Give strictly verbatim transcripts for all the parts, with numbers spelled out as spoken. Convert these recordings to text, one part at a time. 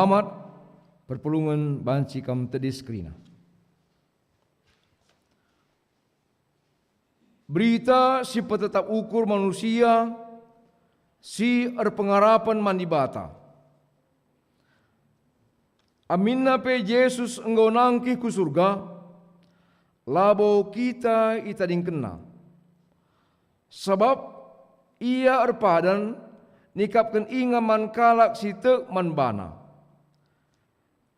Amat, perpulungen banci kam tedis kerina. Berita si petetap ukur manusia si erpengarapen man Dibata. Aminna pe Jesus enggo nangkih ku Surga, labo kita itadingkenNa. Sabap Ia erpadan nikapken ingan man kalak si tek man baNa.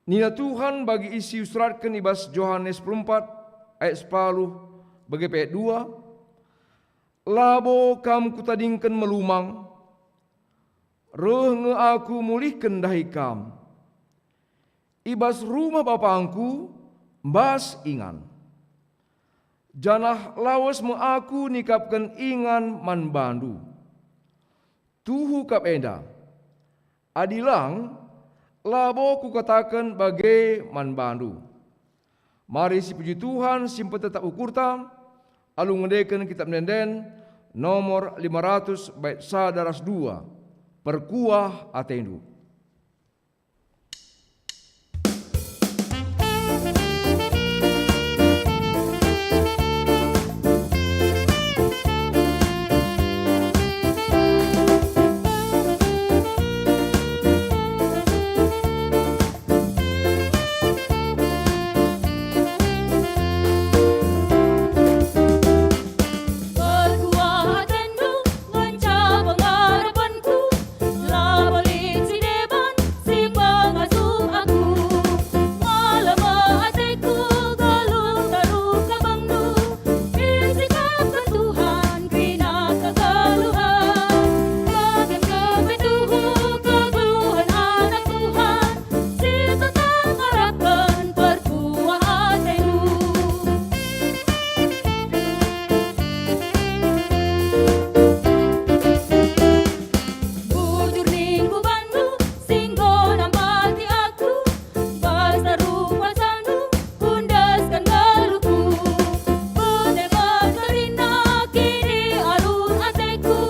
Nina Tuhan bagi isi usuratken i bas Johanes sepuluh empat ayat sepuluh, bage pe ayat dua, "Labo Kam Kutadingken melumang, reh nge Aku mulihken ndahi Kam. I bas rumah BapangKu mbas ingan, janah lawes me Aku nikapken ingan man baNdu. Tuhu kap enda. Adi lang, labo Kukataken bage man baNdu." Mari sipuji Tuhan si mpetetap ukurta, alu ngendeken Kitap Ende-enden nomor lima ratus bait sada ras dua, Perkuah Atendu. Perkuah atendu ngenca pengarapenku, labo lit si deban si pengasup aku. Malem me ateku, geluh taruh ka bangndu, isikapken Tuhan kerina kegeluhen. Bage pe tuhu kegeluhen anak Tuhan, si tetap ngarapken perkuah atendu. Bujur ningku bandu, si enggo nampati aku, bas taruh kuasandu, kuendesken geluhku. Bage me kerina kini alun ateku,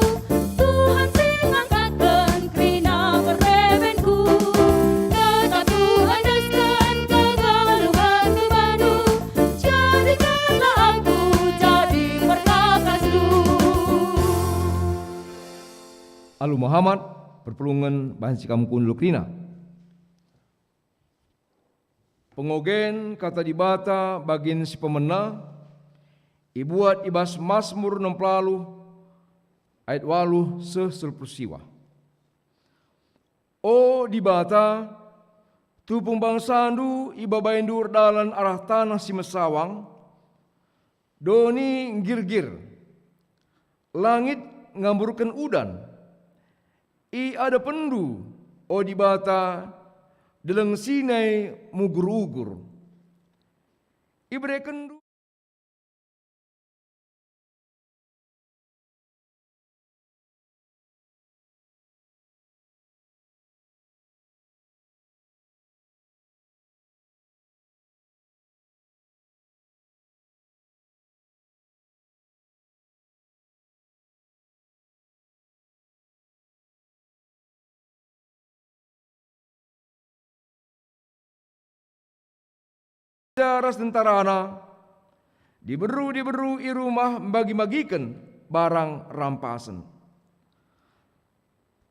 Tuhan si ngangkatken kerina perebenku. Tetap Tuhan endesken kegeluhenku bandu, jadikenlah aku jadi perkakasndu. Alu mehamat, perpulungen banci kam kundul kerina. Pengogen Kata Dibata bagin si pemena ibuat i bas Masmur enam puluh ayat waluh seh sepuluh siwah. O Dibata, tupung bangsaNdu ibabaindu erdalan arah taneh si mesawang, doni nggirgir, langit ngamburken udan. I adepenNdu, o Dibata, Deleng Sinai mugur-ugur. IberekenNdu ras tentarana, diberu-diberu i rumah mbagi-mbagiken barang rampasen.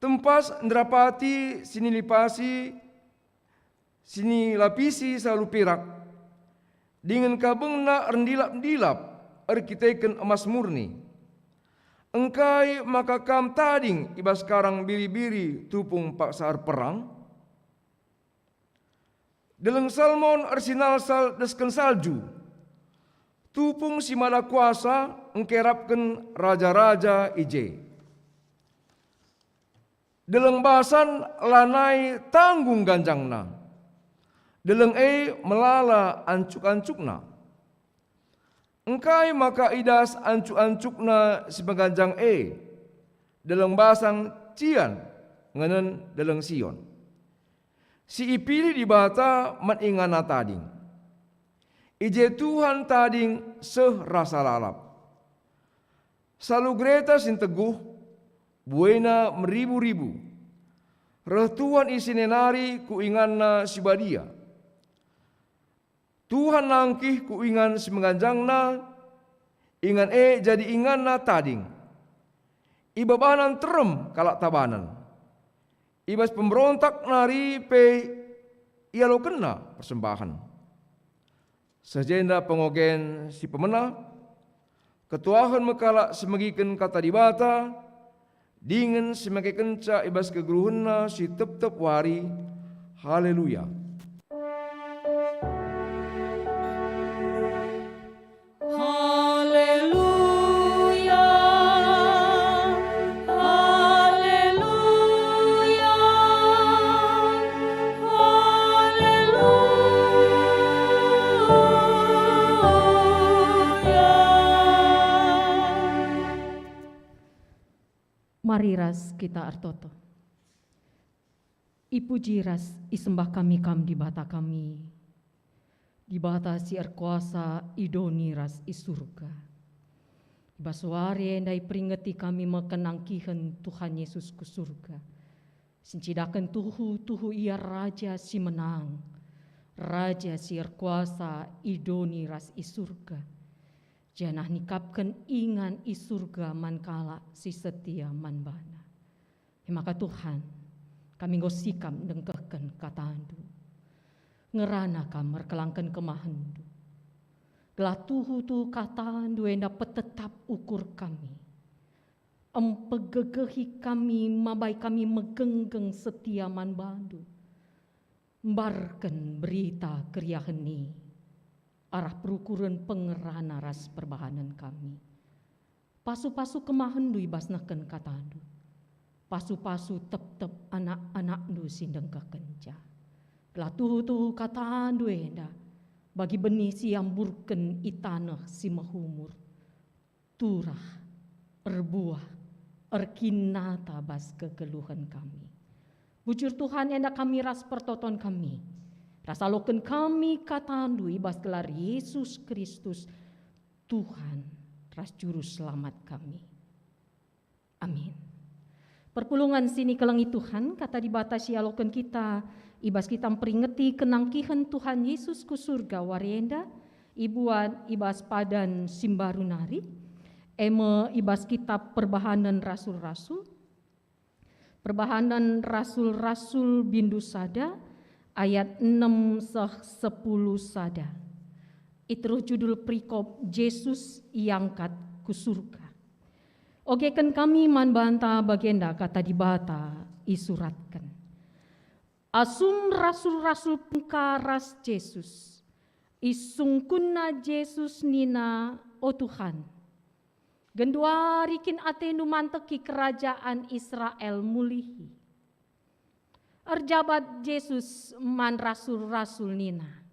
Tempas nderapati si nilipasi, si nilapisi salu pirak, dingen kabengna erndilap-ndilap erkiteken emas murni. Engkai maka kam tading i bas karang biri-biri tupung paksa erperang? Deleng Salmon ersinalsal desken salju, tupung si mada kuasa engkerapken raja-raja i je. Deleng Basan lanai tanggung ganjangna, deleng e melala ancuk-ancukna. Engkai maka idas ancuk-ancukna si meganjang e? Deleng Basan cian ngenen Deleng Sion, si ipilih Dibata man inganNa tading. I je Tuhan tading seh rasa lalap. Salu gereta si nteguh, buena meribu-ribu. Reh Tuhan isina nari ku inganNa si badia. Tuhan nangkih ku ingan si meganjangna, ingan e jadi inganna tading. Ibabana nterem kalak tabanen. I bas pemberontak nari pe ialokenna persembahen. Seh jenda pengogen si pemena, ketuahen me kalak si megiken Kata Dibata, dingen si mekekenca i bas kegeluhenna si tep-tep wari. Haleluya! Haleluya, haleluya, haleluya. Mari ras kita ertoto. Ipuji ras isembah kami Kam, Dibata kami, Dibata si erkuasa i doni ras i Surga. I bas wari enda iperingeti kami me kenangkihen Tuhan Yesus ku Surga, si ncidaken tuhu-tuhu Ia Raja si menang, Raja si erkuasa i doni ras i Surga, janah nikapken ingan i Surga man kalak si setia man baNa. E maka Tuhan, kami enggo sikap ndengkehken KataNdu. Ngerana Kam erkelangken kemahenNdu, gelah tuhu-tuhu KataNdu enda petetap ukur kami, mpegegehi kami, mabai kami megenggeng setia man baNdu, mbarken Berita Keriahen e arah perukuren pengerana ras perbahanen kami. Pasu-pasu kemahenNdu i bas nehken KataNdu. Pasu-pasu tep-tep anak-anakNdu si ndengkehkenca. Gelah tuhu-tuhu KataNdu enda bagi benih si iamburken i taneh si mehumur, turah, erbuah, erkinata bas kegeluhen kami. Bujur Tuhan, enda kami ras pertoton kami, ras aloken kami KataNdu i bas gelar Yesus Kristus, Tuhan ras Juru Selamat kami. Amin. Perpulungen si nikelengi Tuhan, Kata Dibata si ialoken kita i bas kita mperingeti kenangkihen Tuhan Yesus ku Surga wari enda, ibuat i bas padan si mbaru nari, e me i bas kitab Perbahanen Rasul-Rasul, Perbahanen Rasul-Rasul bindu sada, ayat enem seh sepuluh sada. I teruh judul perikop, Jesus iangkat ku Surga. Ogeken kami man banta bagenda Kata Dibata isuratken. Asum rasul-rasul pengka ras Jesus, isungkunna Jesus nina, "O Tuhan, genduari kin ateNdu manteki kerajaan Israel mulihi?" Erjabat Jesus man rasul-rasul nina,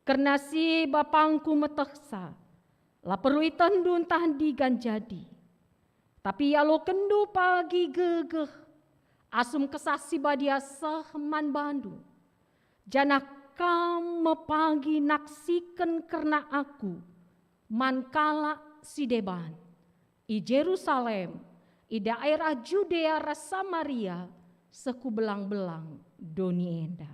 "Kerna si BapangKu metehsa, la perlu itehndu ntah ndigan jadi. Tapi ialokenndu pagi gegeh, asum Kesah Si Badia seh man bandu. Janah kam me pagi naksiken kerna Aku man kalak si deban, i Jerusalem, i daerah Judea ras Samaria, seh ku belang-belang doni enda."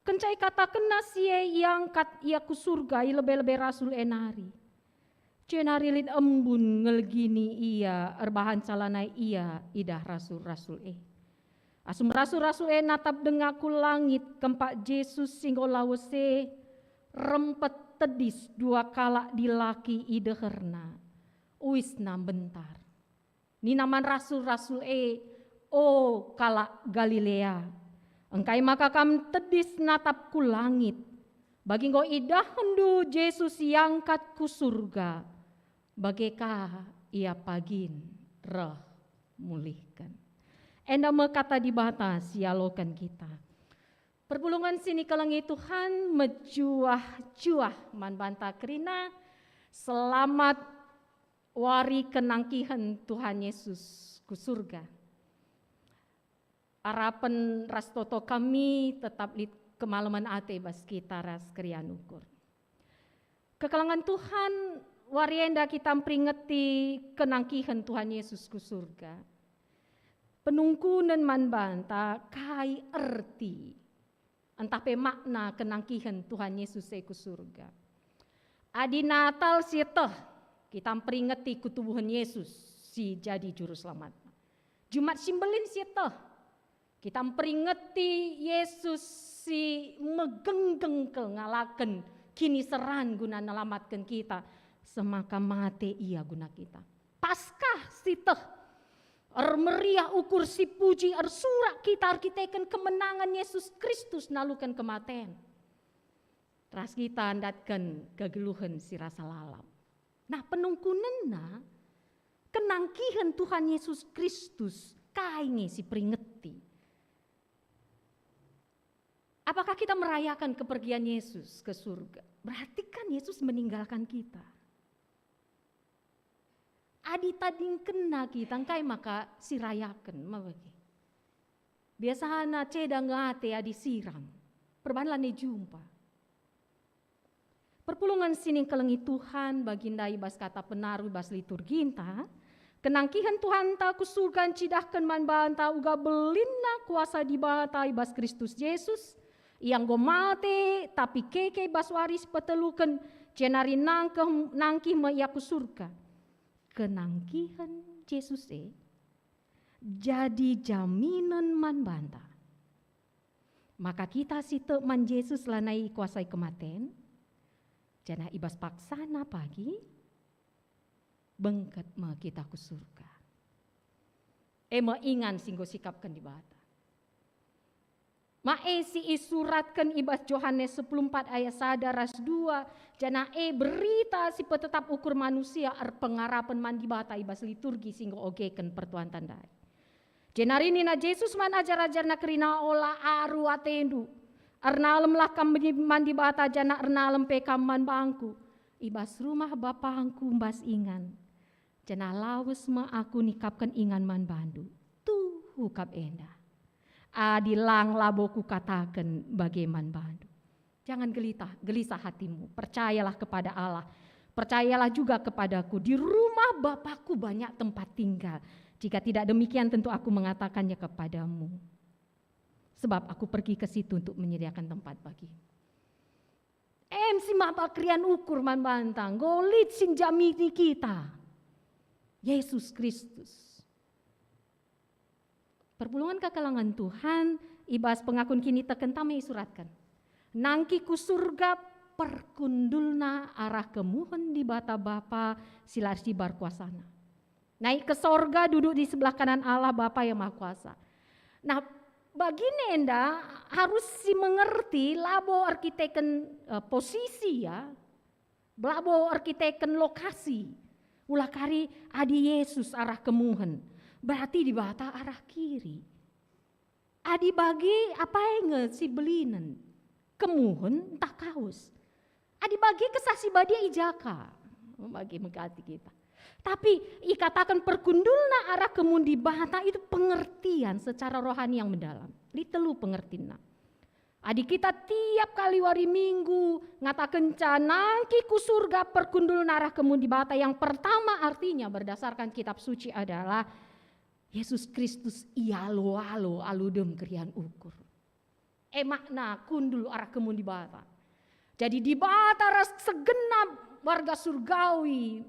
Kenca ikatakenna si e, iangkat ia ku Surga i lebe-lebe rasul e nari. Jenari lit embun ngelgini ia, erbahanca lanai ia idah rasul-rasul e. Asum rasul-rasul e natap denga ku langit kempak Jesus si enggo lawes e, rempet tedis dua kalak dilaki i deherna, uisna mbentar. Nina man rasul-rasul e, "O kalak Galilea, engkai maka kam tedis natap ku langit? Bagi enggo idahndu Jesus iangkat ku Surga, bage ka Ia pagin reh mulihken." Enda me Kata Dibata si ialoken kita. Perpulungen si nikelengi Tuhan, mejuah-juah man banta kerina. Selamat wari kenangkihen Tuhan Yesus ku Surga. Arapen ras toto kami tetap lit kemalemen ate bas kita ras keriahen ukur. Kekelengen Tuhan, wari enda kita mperingeti kenangkihen Tuhan Yesus ku Surga. Penungkunen man banta kai erti, ntah pe makna kenangkihen Tuhan Yesus e ku surga. Adi Natal sieteh, kita mperingeti ketubuhen Yesus si jadi Juru Selamat. Jumat si Mbelin sieteh, kita mperingeti Yesus si megenggeng kal ngalaken kiniseran guna nelamatken kita, semaka mate Ia guna kita. Paskah sieteh, ermeriah ukur si puji ersurak kita erkiteken kemenangen Yesus Kristus naluken kematen. Ras kita ndatken kegeluhen si rasa lalap. Nah, penungkunenna, kenangkihen Tuhan Yesus Kristus, kai nge si peringeti? Apakah kita merayakan kepergian Yesus ke surga? Berarti kan Yesus meninggalkan kita. Adi tadingkenna kita, engkai maka si rayaken, ma bage? Biasana ceda nge ate adi sirang, perbahan lanai jumpa. Perpulungen si ningkelengi Tuhan, bagindai bas kata penaruh bas liturginta, kenangkihen Tuhanta ku surga ncidahken man banta uga belinna kuasa Dibata i bas Kristus Jesus. Ia enggo mate, tapi keke bas wari si peteluken, jenari nangkeh, nangkih me Ia ku surga. Kenangkihen Jesus e jadi jaminen man banta. Maka kita si tek man Jesus lanai ikuasai kematen, janah i bas paksana pagi bengket me kita ku surga. E me ingan si enggo sikapken Dibata. Ma e si isuratken i bas Johanes sepuluh empat ayat sada ras dua, janah e berita si petetap ukur manusia erpengarapen man Dibata i bas liturgi si enggo ogeken pertuanta ndai. Jenari nina Jesus man ajar-ajarNa kerina, "Ola aru atendu. Ernalemlah kam man Dibata janah ernalem pe kam man bangKu. I bas rumah BapangKu mbas ingan, janah lawes me Aku nikapken ingan man bandu. Tuhu kap enda. Adi lang labo Kukataken bage man bandu." Jangan gelitah, gelisah hatimu. Percayalah kepada Allah. Percayalah juga kepada-Ku. Di rumah Bapa-Ku banyak tempat tinggal. Jika tidak demikian, tentu Aku mengatakannya kepadamu. Sebab Aku pergi ke situ untuk menyediakan tempat bagimu. Em si maba kerian ukur man banta, enggo lit si njamini kita. Yesus Kristus. Perpulungen kekelengen Tuhan, i bas pengakun kinitekenta me isuratken, "Nangkih ku surga perkundulna arah kemuhen Dibata Bapa si la ersibar kuasana. Naik ke sorga, duduk di sebelah kanan Allah Bapa yang Maha Kuasa." Nah, bagin enda harus si mengerti labo erkiteken, eh, posisi ya, labo erkiteken lokasi. Ulah kari adi Yesus arah kemuhen, berarti Dibata arah kiri. Adi bagi apai nge si belinen? Kemuhen ntah kawes? Adi bagi Kesah Si Badia i ja ka? Bagi megati kita. Tapi ikataken perkundulna arah kemuhen Dibata itu pengertian secara rohani yang mendalam. Lit telu pengertinna. Adi kita tiap kali wari Minggu ngatakenca, "Nangkih ku surga perkundulna arah kemuhen Dibata," yang pertama artinya berdasarkan Kitab Suci adalah Yesus Kristus ialo-alo alu dem kerian ukur. E makna kundul arah kemuhen Dibata. Jadi Dibata ras segenap warga surgawi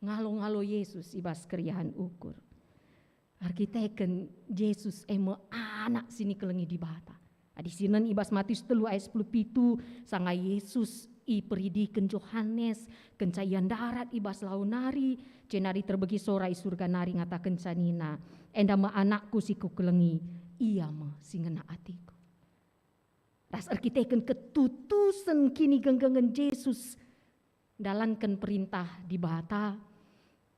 ngalo-ngalo Yesus i bas keriahen ukur. Erkiteken Jesus e me Anak si nikelengi Dibata. Adi sinen i bas Matius telu ayat sepuluh pitu, sanga Jesus iperidiken Johanes, kenca ia ndarat i bas lau nari, jenari terbegi sora i surga nari ngatakenca nina, "Enda me Anakku si Kukelengi, ia me si ngena ateKu." Ras erkiteken ketutusen kinigenggengen Jesus ndalanken perintah Dibata,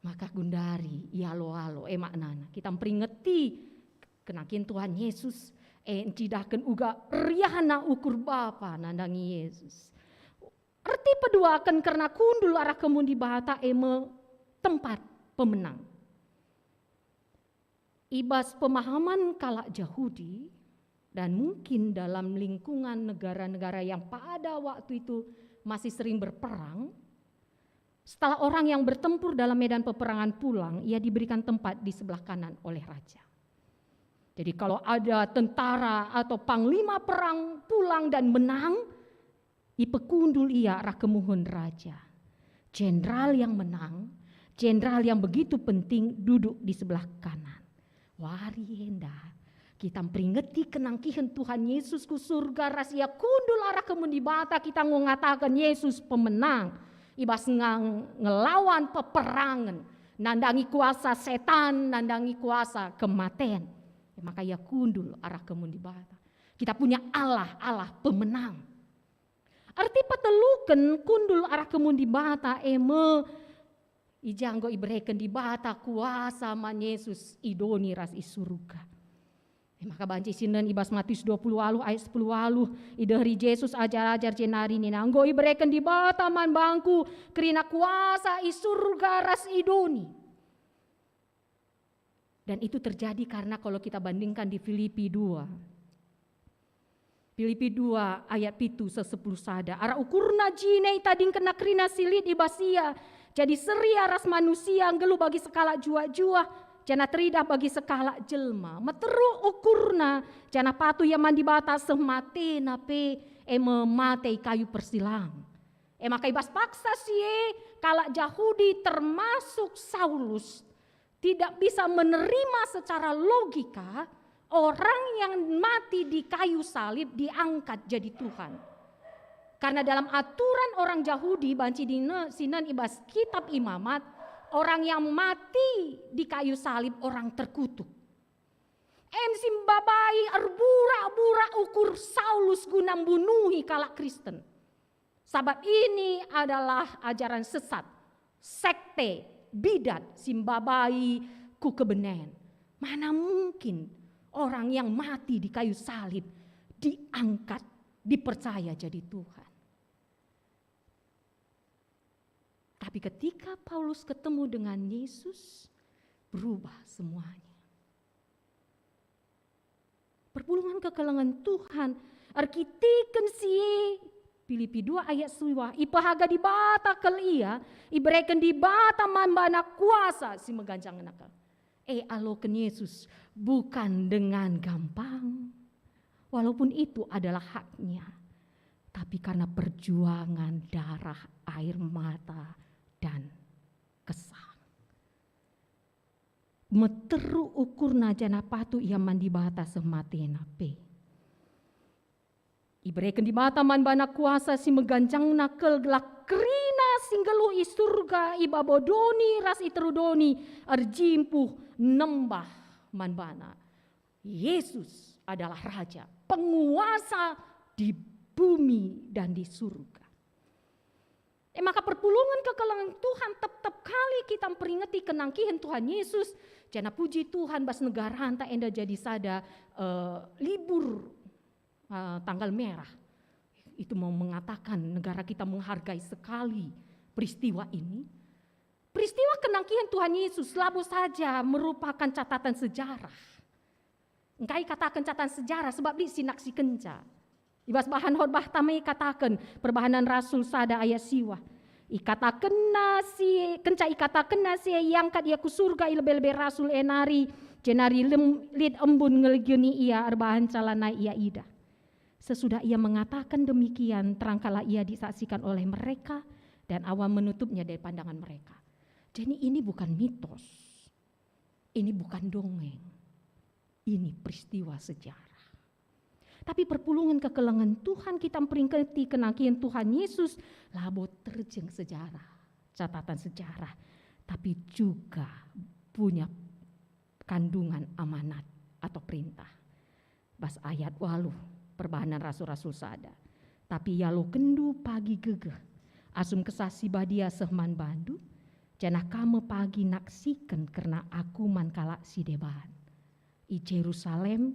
maka gundari ialo-alo, e maknana kita mperingeti kenangkin Tuhan Yesus, e ncidahken uga riahna ukur Bapa nandangi Yesus. Erti peduaken kerna kundul arah kemuhen Dibata e me tempat pemenang. I bas pemahaman kalak Jahudi, dan mungkin dalam lingkungan negara-negara yang pada waktu itu masih sering berperang, Setelah orang yang bertempur dalam medan peperangan pulang, ia diberikan tempat di sebelah kanan oleh raja. Jadi kalau ada tentara atau panglima perang pulang dan menang, ipekundul ia arah kemuhen raja. Jenderal yang menang, jenderal yang begitu penting duduk di sebelah kanan. Wari enda, kita mperingeti kenangkihen Tuhan Yesus ku surga ras ia kundul arah kemuhen Dibata, kita enggo ngataken Yesus pemenang. I bas ngang-, ngelawan peperangen, nandangi kuasa setan, nandangi kuasa kematen. E maka ia kundul arah kemuhen Dibata. Kita punya Allah, Allah pemenang. Erti peteluken kundul arah kemuhen Dibata e me, i ja enggo ibereken Dibata kuasa man Yesus i doni ras i surga. E maka banci sinen i bas Matius dua puluh waluh ayat sepuluh waluh, ideheri Jesus ajar-ajar jenari nina, "Enggo ibereken Dibata man bangku kerina kuasa i surga ras i doni." Dan itu terjadi karena kalau kita bandingkan di Filipi dua. Filipi dua ayat pitu seh sepuluh sada. Arah ukurna jine itadingkenna kerina si lit i bas ia. Jadi seria ras manusia nggeluh bagi sekalak juah-juah, janah teridah bagi sekalak jelma. Meteruk ukurna, janah patuh ia man Dibata seh matena pe, e me mate i kayu persilang. E maka i bas paksa si e, kalak Jahudi termasuk Saulus tidak bisa menerima secara logika orang yang mati di kayu salib diangkat jadi Tuhan. Karena dalam aturan orang Jahudi banci dine-, sinen i bas kitab Imamat, orang yang mati di kayu salib orang terkutuk. Em si mbabai erburak-burak ukur Saulus guna mbunuhi kalak Kristen. Sabap ini adalah ajaran sesat, sekte, bidat si mbabai ku kebenen. Mana mungkin orang yang mati di kayu salib diangkat, dipercaya jadi Tuhan? Tapi ketika Paulus ketemu dengan Yesus, berubah semuanya. Perpulungen kekelengen Tuhan, erkiteken si e, Filipi dua ayat siwah, ipehaga Dibata kal ia, ibereken Dibata man bana kuasa si meganjangna kal. E, aloken Yesus bukan dengan gampang, walaupun itu adalah haknya, tapi karena perjuangan darah, air mata, dan kesah. Meteruk ukurna janah patuh ia man Dibata seh matena pe. Ibereken Dibata man bana kuasa si meganjangna kal gelah kerina si nggeluh i surga, i babo doni ras i teruh doni erjimpuh nembah man bana. Yesus adalah Raja, penguasa di bumi dan di surga. E maka perpulungen kekelengen Tuhan tep-tep kali kita mperingeti kenangkihen Tuhan Yesus, janah puji Tuhan bas negaranta enda jadi sada, eh, libur, eh, tanggal merah. Itu mau mengatakan negara kita menghargai sekali peristiwa ini. Peristiwa kenangkihen Tuhan Yesus labo saja merupakan catatan sejarah. Engkai ikataken catatan sejarah, sebab lit si naksikenca. I bas bahan khotbahta me ikataken, Perbahanen Rasul sada ayat siwah. Ikatakenna si, kenca ikatakenna si e, iangkat ia ku surga i lebe-lebe rasul e nari, jenari lem-, lit embun ngeligeni ia, erbahanca lanai ia idah. Sesudah ia mengatakan demikian, terangkanlah ia disaksikan oleh mereka, dan awan menutupnya dari pandangan mereka. Jadi ini bukan mitos. Ini bukan dongeng. Ini peristiwa sejarah. Tapi perpulungen kekelengen Tuhan kita mperingketi kenangkihen Tuhan Yesus labo terjeng sejarah, catatan sejarah, tapi juga punya kandungan amanat atau perintah. Bas ayat waluh, Perbahanen Rasul-Rasul sada. Tapi ialokenndu pagi gegeh, asum Kesah Si Badia seh man bandu, janah kam me pagi naksiken kerna Aku man kalak si deban, i Jerusalem,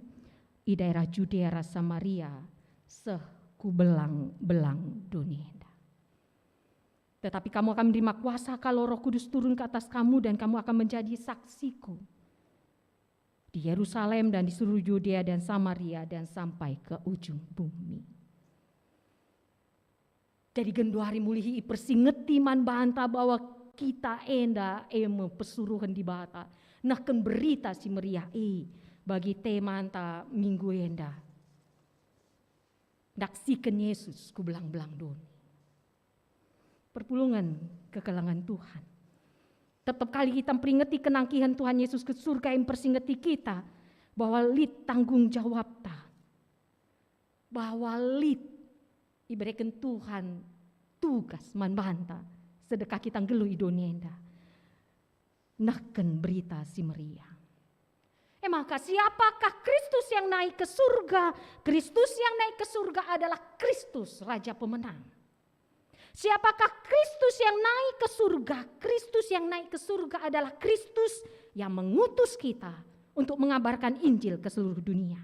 i daerah Judea ras Samaria, seh ku belang-belang doni enda. Tetapi kamu akan menerima kuasa kalau Roh Kudus turun ke atas kamu, dan kamu akan menjadi saksiku di Yerusalem dan di seluruh Yudea dan Samaria dan sampai ke ujung bumi. Jadi genduari mulihi ipersingeti man banta bahwa kita enda e me pesuruhen Dibata, nehken Berita Si Meriah e bagi temanta minggu enda. Ndaksiken Yesus ku belang-belang doni. Perpulungen kekelengen Tuhan. Tep-tep kali kita mperingeti kenangkihen Tuhan Yesus ke surga, e mpersingeti kita bahwa lit tanggung jawabta. Bahwa lit ibereken Tuhan tugas man banta, sedekah kita nggeluh i doni enda. Nehken Berita Si Meriah. E maka, siapakah Kristus yang naik ke surga? Kristus yang naik ke surga adalah Kristus, Raja Pemenang. Siapakah Kristus yang naik ke surga? Kristus yang naik ke surga adalah Kristus yang mengutus kita untuk mengabarkan Injil ke seluruh dunia.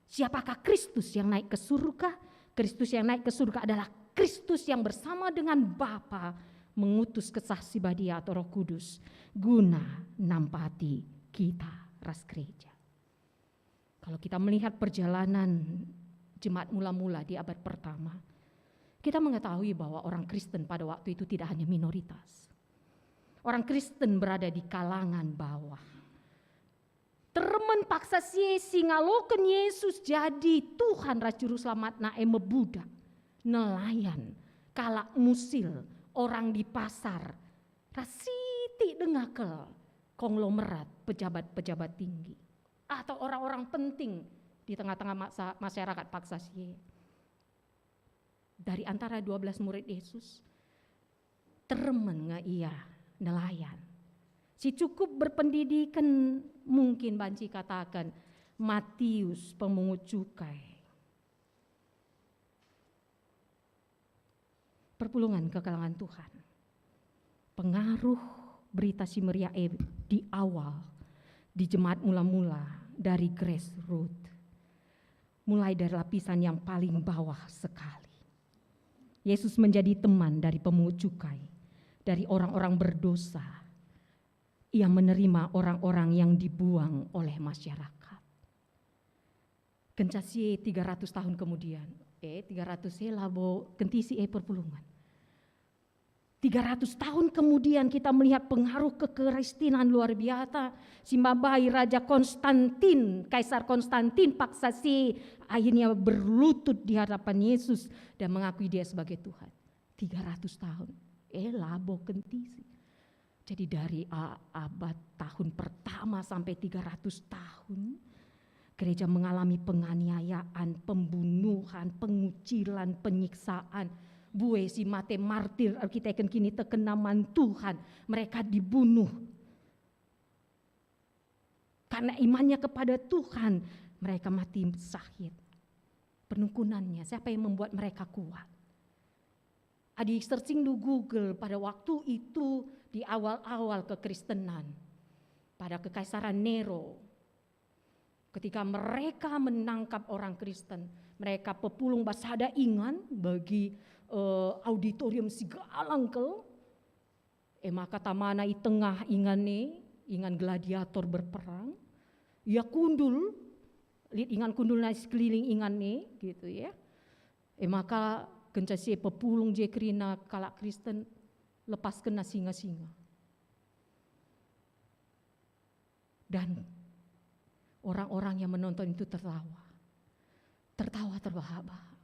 Siapakah Kristus yang naik ke surga? Kristus yang naik ke surga adalah Kristus yang bersama dengan Bapa mengutus Kesah Si Badia atau Roh Kudus guna nampati kita ras gereja. Kalau kita melihat perjalanan jemaat mula-mula di abad pertama, kita mengetahui bahwa orang Kristen pada waktu itu tidak hanya minoritas. Orang Kristen berada di kalangan bawah. Termen paksa si e si ngaloken Yesus jadi Tuhan ras Juru Selamatna e me budak, nelayan, kalak musil, orang di pasar, ras sitik denga kal konglomerat, pejabat-pejabat tinggi, atau orang-orang penting di tengah-tengah masa-, masyarakat paksa si e. Dari antara dua belas murid Yesus, termen nge ia nelayan. Si cukup berpendidikan, mungkin banci kataken Matius pemungut cukai. Perpulungen kekelengen Tuhan. Pengaruh Berita Si Meriah e di awal, di jemaat mula-mula, dari grassroots. Mulai dari lapisan yang paling bawah sekali. Yesus menjadi teman dari pemungut cukai, dari orang-orang berdosa. Ia menerima orang-orang yang dibuang oleh masyarakat. Kenca si e tiga ratus tahun kemudian, eh, tiga ratus e labo kentisi e perpulungen. Tiga ratus tahun kemudian kita melihat pengaruh kekristenan luar biasa, si mabai Raja Konstantin, Kaisar Konstantin paksa si e akhirnya berlutut di hadapan Yesus dan mengakui Dia sebagai Tuhan. Tiga ratus tahun, eh, labo kentisi. Jadi dari a-, abad tahun pertama sampai tiga ratus tahun, gereja mengalami penganiayaan, pembunuhan, pengucilan, penyiksaan. Bue si mate martir erkiteken kinitekenna man Tuhan, mereka dibunuh. Karena imannya kepada Tuhan, mereka mati syahid. Penungkunannya, siapa yang membuat mereka kuat? Adi searching du Google pada waktu itu, di awal-awal kekristenan, pada kekaisaran Nero, ketika mereka menangkap orang Kristen, mereka pepulung bas sada ingan bagi, eh, auditorium si galangkel. E maka tamana i tengah ingan e, ingan gladiator berperang. Ia kundul, lit ingan kundulna sekeliling ingan e, gitu ya. E maka kenca si e pepulung je kerina kalak Kristen, lepaskenna singa-singa. Dan orang-orang yang menonton itu tertawa. Tertawa terbahak-bahak.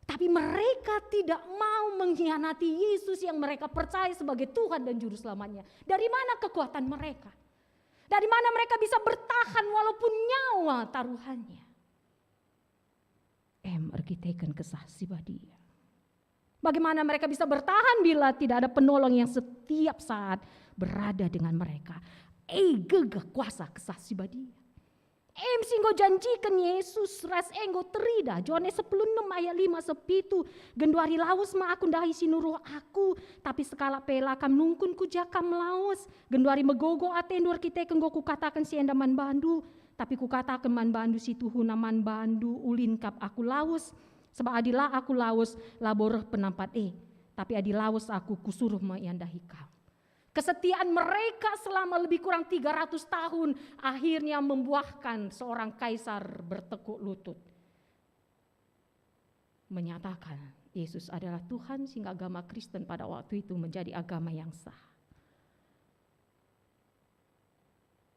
Tapi mereka tidak mau mengkhianati Yesus yang mereka percaya sebagai Tuhan dan Juru Selamatnya. Dari mana kekuatan mereka? Dari mana mereka bisa bertahan walaupun nyawa taruhannya? Em erkiteken Kesah Si Badia. Bagaimana mereka bisa bertahan bila tidak ada penolong yang setiap saat berada dengan mereka? E gegeh kuasa Kesah Si Badia. Em si enggo janjiken Yesus ras enggo teridah, Johanes sepuluh enem ayat lima sepitu, "Genduari lawes me Aku ndahi si nuruh Aku, tapi sekalak pe la kam nungkun ku ja kam lawes. Genduari megogo atendu erkiteken enggo Kukataken si enda man bandu, tapi Kukataken man bandu si tuhuna man bandu, ulin kap Aku lawes. Sebab adi la Aku lawes, labo reh penampat e. Tapi adi lawes Aku, Kusuruh me ia ndahi kam." Kesetiaan mereka selama lebih kurang tiga ratus tahun akhirnya membuahkan seorang kaisar bertekuk lutut, menyatakan Yesus adalah Tuhan, sehingga agama Kristen pada waktu itu menjadi agama yang sah.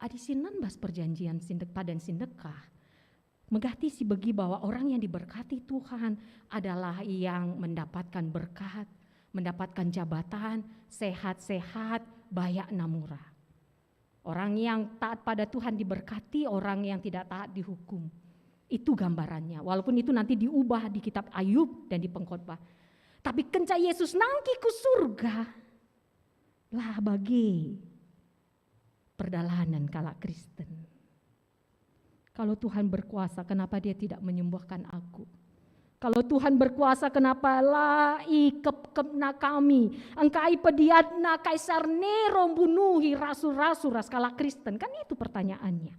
Adi sinen bas perjanjian sindek padan sindekah, megati si begi bahwa orang yang diberkati Tuhan adalah yang mendapatkan berkat, mendapatkan jabatan, sehat-sehat, bayak namura. Orang yang taat pada Tuhan diberkati, orang yang tidak taat dihukum. Itu gambarannya. Walaupun itu nanti diubah di kitab Ayub dan di Pengkhotbah. Tapi kenca Yesus nangkih ku surga, lah bage perdalanen kalak Kristen. Kalau Tuhan berkuasa, kenapa Dia tidak menyembuhkan aku? Kalau Tuhan berkuasa, kenapa la ikepkepna kami? Engkai pediatna Kaisar Nero mbunuhi rasul-rasul ras kalak Kristen? Kan itu pertanyaannya.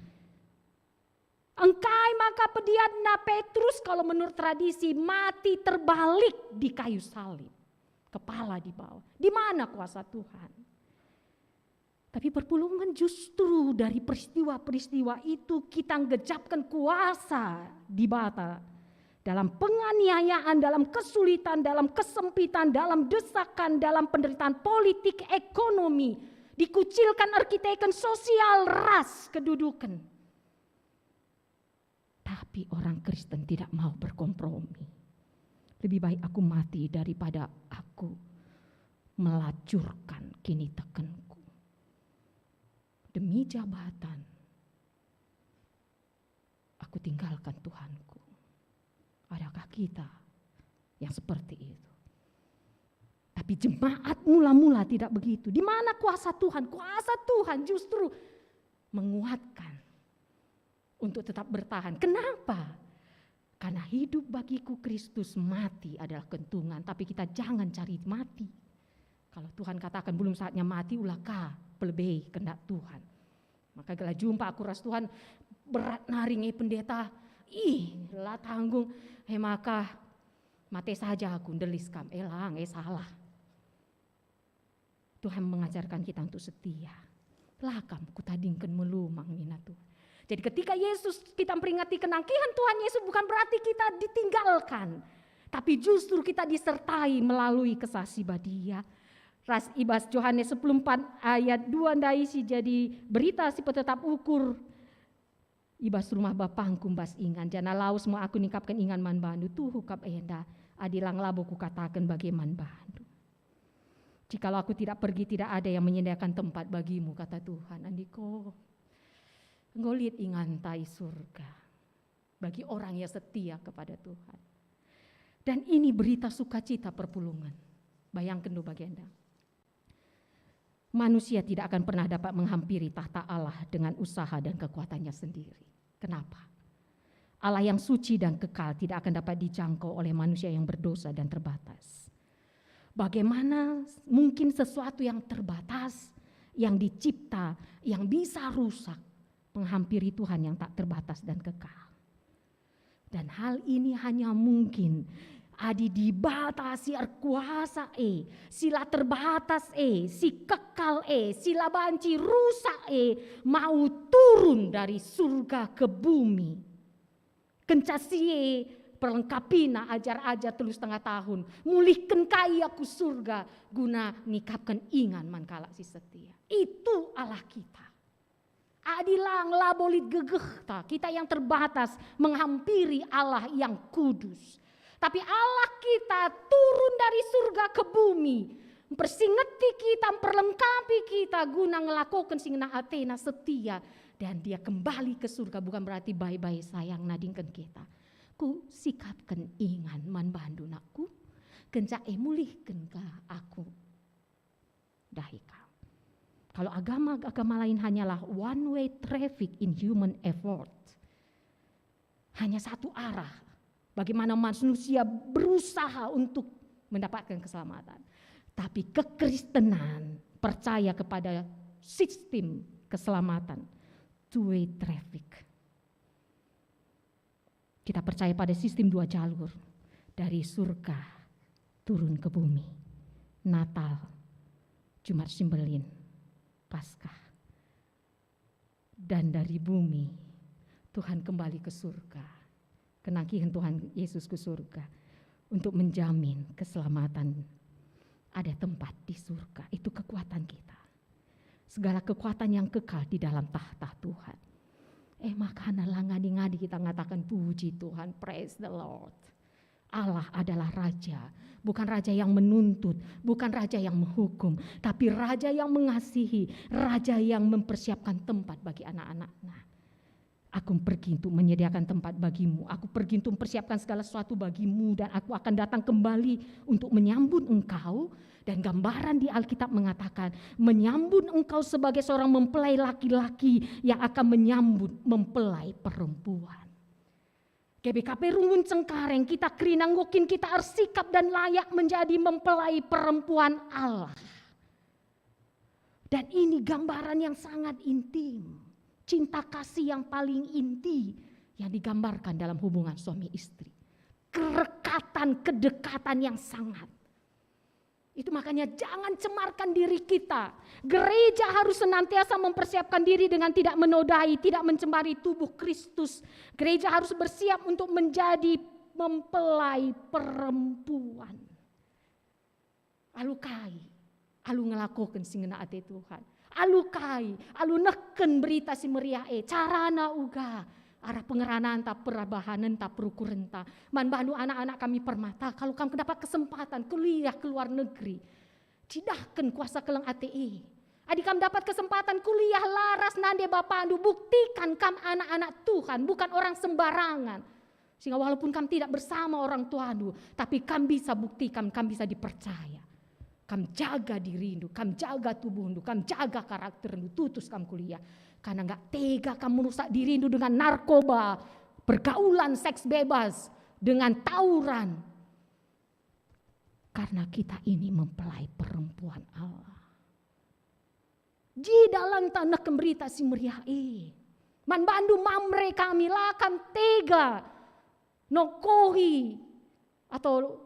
Engkai maka pediatna Petrus, kalau menurut tradisi, mati terbalik di kayu salib? Kepala di bawah. Di mana kuasa Tuhan? Tapi perpulungen justru dari peristiwa-peristiwa itu kita nggejapken kuasa Dibata dalam penganiayaan, dalam kesulitan, dalam kesempitan, dalam desakan, dalam penderitaan politik, ekonomi, dikucilkan erkiteken sosial, ras, keduduken. Tapi orang Kristen tidak mau berkompromi. Lebih baik aku mati daripada aku melacurkan kinitekenku. Demi jabatan, aku tinggalkan Tuhanku. Adakah kita yang seperti itu? Tapi jemaat mula-mula tidak begitu. Di mana kuasa Tuhan? Kuasa Tuhan justru menguatkan untuk tetap bertahan. Kenapa? Karena hidup bagiku Kristus, mati adalah keuntungan. Tapi kita jangan cari mati. Kalau Tuhan katakan belum saatnya mati, ula ka pelebei kendak Tuhan. Maka gelah jumpa aku ras Tuhan, berat nari nge pendeta. Ih, la tanggung. He maka mate saja aku, ndelis kam. Eh lang, eh salah. Tuhan mengajarkan kita untuk setia. La kam kutadingken melumang, nina Tuhan. Jadi ketika Yesus, kita memperingati kenangkihan Tuhan Yesus, bukan berarti kita ditinggalkan, tapi justru kita disertai melalui Kesah Si Badia. Ras i bas Johanes sepuluh empat ayat dua ndai si jadi berita si petetap ukur. I bas rumah Bapangku mbas ingan, janah lawes me aku ningkapken ingan man bandu. Tuhu kap enda, adi lang labo kukataken bage man bandu. Jikalau aku tidak pergi, tidak ada yang menyediakan tempat bagimu, kata Tuhan. Andiko, enggo lit inganta i surga bagi orang yang setia kepada Tuhan. Dan ini berita sukacita perpulungen. Bayangken do bagenda. Manusia tidak akan pernah dapat menghampiri tahta Allah dengan usaha dan kekuatannya sendiri. Kenapa? Allah yang suci dan kekal tidak akan dapat dijangkau oleh manusia yang berdosa dan terbatas. Bagaimana mungkin sesuatu yang terbatas, yang dicipta, yang bisa rusak, menghampiri Tuhan yang tak terbatas dan kekal? Dan hal ini hanya mungkin adi Dibata si erkuasa e, si la terbatas e, si kekal e, si la banci rusak e, mau turun dari surga ke bumi. Kenca si e perlengkapina ajar-ajar telu setengah tahun, mulihken ka ia ku surga guna ngikapken ingan man kalak si setia. Itu Allah kita. Adi lang labo lit gegehta, kita yang terbatas menghampiri Allah yang kudus. Tapi Allah kita turun dari surga ke bumi, mempersingeti kita, memperlengkapi kita guna ngelakoken si ngena atena, setia. Dan Dia kembali ke surga bukan berarti bye-bye sayang nadingken kita. Kusikapken ingan man bandu, nakku, kenca e mulihken ka aku. Dahi kam. Kalau agama-agama lain hanyalah one way traffic in human effort. Hanya satu arah. Bagaimana manusia berusaha untuk mendapatkan keselamatan. Tapi kekristenan percaya kepada sistem keselamatan. Two way traffic. Kita percaya pada sistem dua jalur, dari surga turun ke bumi, Natal, Jumat Simbelin, Paskah, dan dari bumi Tuhan kembali ke surga, kenangkihen Tuhan Yesus ke surga untuk menjamin keselamatan. Ada tempat di surga, itu kekuatan kita. Segala kekuatan yang kekal di dalam tahta Tuhan. Eh, makana la ngadi-ngadi kita ngatakan, "Puji Tuhan, praise the Lord." Allah adalah Raja, bukan Raja yang menuntut, bukan Raja yang menghukum, tapi Raja yang mengasihi, Raja yang mempersiapkan tempat bagi anak-anaknya. "Aku pergi untuk menyediakan tempat bagimu, aku pergi untuk mempersiapkan segala sesuatu bagimu, dan aku akan datang kembali untuk menyambut engkau." Dan gambaran di Alkitab mengatakan, menyambut engkau sebagai seorang mempelai laki-laki yang akan menyambut mempelai perempuan. G B K P Runggun Cengkareng, kita kerina enggo kin kita ersikap dan layak menjadi mempelai perempuan Allah. Dan ini gambaran yang sangat intim. Cinta kasih yang paling inti yang digambarkan dalam hubungan suami istri. Kerekatan, kedekatan yang sangat. Itu makanya jangan cemarkan diri kita. Gereja harus senantiasa mempersiapkan diri dengan tidak menodai, tidak mencemari tubuh Kristus. Gereja harus bersiap untuk menjadi mempelai perempuan. Alu kai? Alu ngelakoken si ngena ate Tuhan. Alu kai? Alu nehken Berita Si Meriah e. Carana uga? Arah pengerananta, perbahanenta, perukurenta. Man bandu anak-anak kami Permata, kalau kam dapat kesempatan kuliah ke luar negeri, cidahken kuasa keleng ate e. Adi kam dapat kesempatan kuliah la ras nande bapandu, buktikan kam anak-anak Tuhan, bukan orang sembarangan. Sehingga walaupun kam tidak bersama orang tuandu, tapi kam bisa buktikan, kam bisa dipercaya. Kam jaga dirindu, kam jaga tubuhndu, kam jaga karakterndu, tutus kam kuliah. Karena nggak tega kam merusak dirindu dengan narkoba, pergaulan seks bebas, dengan tawuran. Karena kita ini mempelai perempuan Allah. Jidalanta nehken Berita Si Meriah e. Man bandu Mamre kami, la kam tega nokohi atau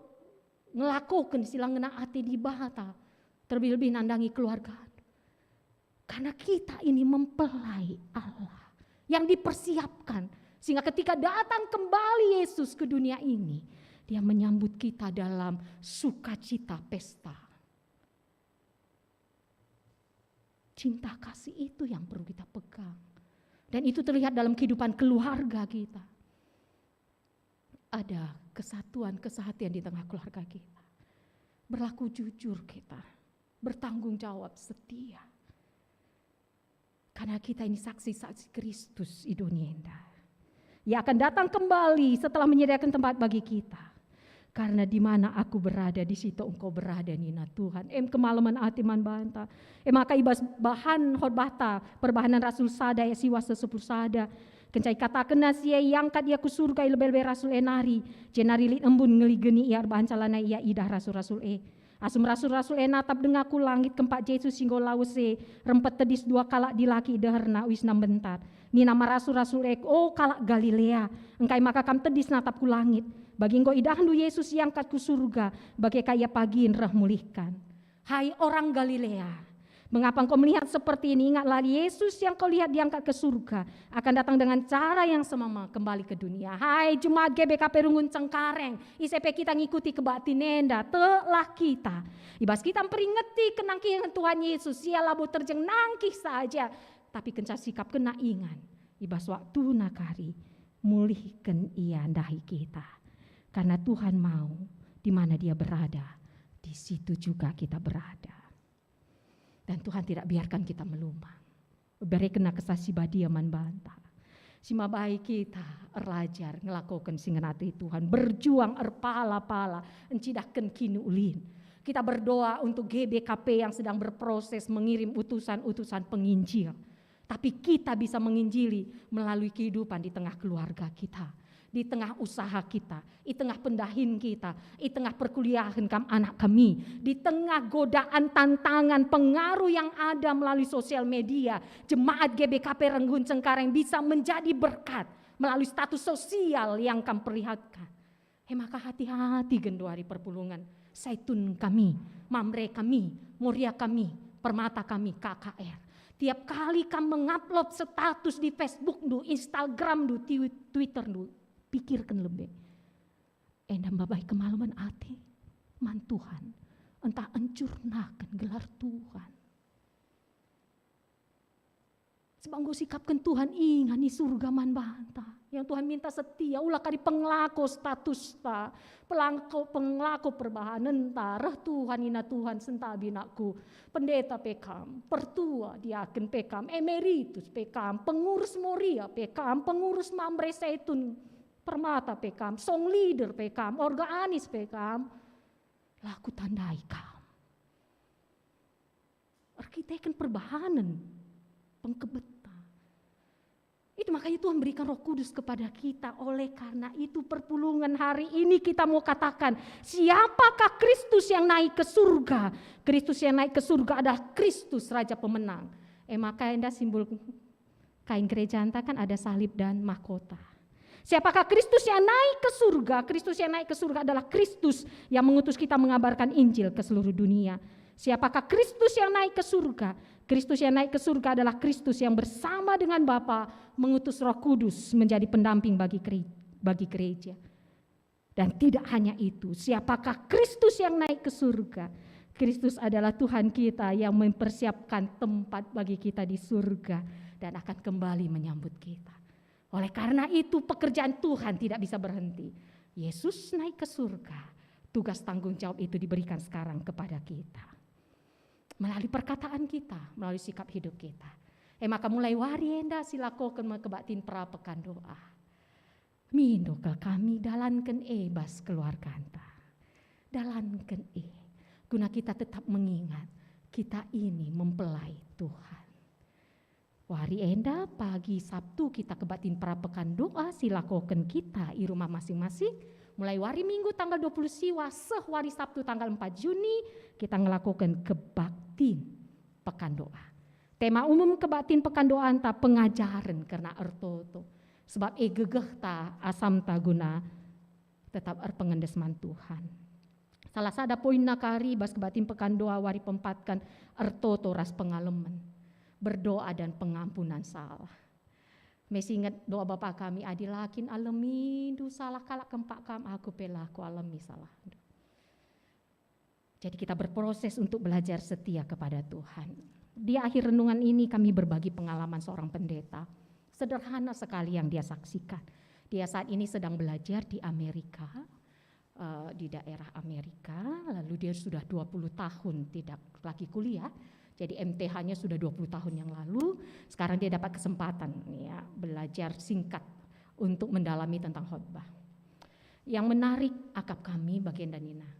ngelakoken si la ngena ate Dibata, terlebih-lebih nandangi keluarga. Karena kita ini mempelai Allah yang dipersiapkan, sehingga ketika datang kembali Yesus ke dunia ini, Dia menyambut kita dalam sukacita pesta. Cinta kasih itu yang perlu kita pegang. Dan itu terlihat dalam kehidupan keluarga kita. Ada kesatuan, kesehatian di tengah keluarga kita. Berlaku jujur kita. Bertanggung jawab, setia. Karena kita ini saksi-saksi Kristus i dunia enda. Ia akan datang kembali setelah menyediakan tempat bagi kita. Karena di mana aku berada, di situ engkau berada, nina Tuhan. Em kemalemen ate man banta. E maka i bas bahan khotbahta, Perbahanen Rasul sada ayat siwah seh sepuluh sada. Kenca ikatakenna si e, iangkat ia ku surga i lebe-lebe rasul e nari, jenari lit embun ngeligeni ia erbahanca lanai ia idah rasul-rasul e. Asum rasul-rasul e natap denga ku langit kempak Jesus si enggo lawes e, rempet tedis dua kalak dilaki i deherna uisna mbentar. Nina man rasul-rasul e, "O kalak Galilea, engkai maka kam tedis natap ku langit? Bagi enggo idahndu Jesus iangkat ku surga, bage ka ia pagin reh mulihken." Hai orang Galilea, mengapa engkau melihat seperti ini? Ingatlah, Yesus yang kau lihat diangkat ke surga akan datang dengan cara yang sama kembali ke dunia. Hai jemaat G B K P Runggun Cengkareng, ise pe kita ngikuti kebaktin enda, teklah kita. I bas kita mperingeti kenangkihen Tuhan Yesus, ia labo terjeng nangkih saja, tapi kenca sikapkenna ingan, i bas waktuna kari, mulihken ia ndahi kita. Karena Tuhan mau, di mana Dia berada, di situ juga kita berada. Dan Tuhan tidak biarkan kita melumpang. IberekenNa Kesah Si Badia man banta, si mabai kita erlajar ngelakoken si ngena ate Tuhan, berjuang erpala-pala, ncidahken kiniulin. Kita berdoa untuk G B K P yang sedang berproses mengirim utusan-utusan penginjil. Tapi kita bisa menginjili melalui kehidupan di tengah keluarga kita, di tengah usaha kita, di tengah pendahin kita, di tengah perkuliahen kam anak kami, di tengah godaan, tantangan, pengaruh yang ada melalui sosial media. Jemaat G B K P Runggun Cengkareng bisa menjadi berkat melalui status sosial yang kam perlihatkan. E maka hati-hati genduari perpulungen, Saitun kami, Mamre kami, Moria kami, Permata kami, K K R. Tiap kali kam mengupload status di Facebookndu, Instagramndu, Twi-, Twitterndu, pikirken lebe. E Enda mbabai kemalemen ate man Tuhan, ntah encurnaken gelar Tuhan. Sebab enggo sikapken Tuhan ingan i surga man banta. Yang Tuhan minta setia, ula kari pengelako statusta, pelangko, pengelako perbahanenta, reh Tuhan, nina Tuhan, sentabi nakku, pendeta pe kam, pertua diaken pe kam, emeritus pe kam, pengurus Moria pe kam, pengurus Mamre Zaitun Permata pe kam, song leader pe kam, organis pe kam, la kutandai kam. Erkiteken perbahanen pengkebetta. Itu makanya Tuhan berikan Roh Kudus kepada kita. Oleh karena itu, perpulungen hari ini kita mau katakan, siapakah Kristus yang naik ke surga? Kristus yang naik ke surga adalah Kristus, Raja Pemenang. Eh, maka enda simbol kain gerejanta kan ada salib dan mahkota. Siapakah Kristus yang naik ke surga? Kristus yang naik ke surga adalah Kristus yang mengutus kita mengabarkan Injil ke seluruh dunia. Siapakah Kristus yang naik ke surga? Kristus yang naik ke surga adalah Kristus yang bersama dengan Bapa mengutus Roh Kudus menjadi pendamping bagi gere-, bagi gereja. Dan tidak hanya itu, siapakah Kristus yang naik ke surga? Kristus adalah Tuhan kita yang mempersiapkan tempat bagi kita di surga dan akan kembali menyambut kita. Oleh karena itu, pekerjaan Tuhan tidak bisa berhenti. Yesus naik ke surga, tugas tanggung jawab itu diberikan sekarang kepada kita. Melalui perkataan kita, melalui sikap hidup kita. E maka mulai wari enda silakoken me kebaktin perapekan doa. Mindo kal kami dalanken e bas keluarganta. Dalanken e, guna kita tetap mengingat kita ini mempelai Tuhan. Wari enda pagi Sabtu kita kebaktin perapekan doa silakoken kita i rumah masing-masing. Mulai wari Minggu tanggal dua puluh siwa seh wari Sabtu tanggal empat Juni kita ngelakoken kebaktin pekan doa. Tema umum kebaktin pekan doanta pengajaren kerna ertoto. Sebab e gegehta asamta guna tetap erpengendes man Tuhan. Salah sada poinna kari bas kebaktin pekan doa wari pempatken ertoto ras pengalemen, berdoa dan pengampunan salah. Me si inget doa Bapa kami, adi la kin alemindu salah kalak kempak kam, aku pe la kualemi salahndu. Jadi kita berproses untuk belajar setia kepada Tuhan. Di akhir renungan ini kami berbagi pengalaman seorang pendeta. Sederhana sekali yang dia saksikan. Dia saat ini sedang belajar di Amerika, eh, di daerah Amerika, lalu dia sudah dua puluh tahun tidak lagi kuliah. Jadi M T H-nya sudah dua puluh tahun yang lalu, sekarang dia dapat kesempatan, ya, belajar singkat untuk mendalami tentang khotbah. Yang menarik akap kami bagian dan nina,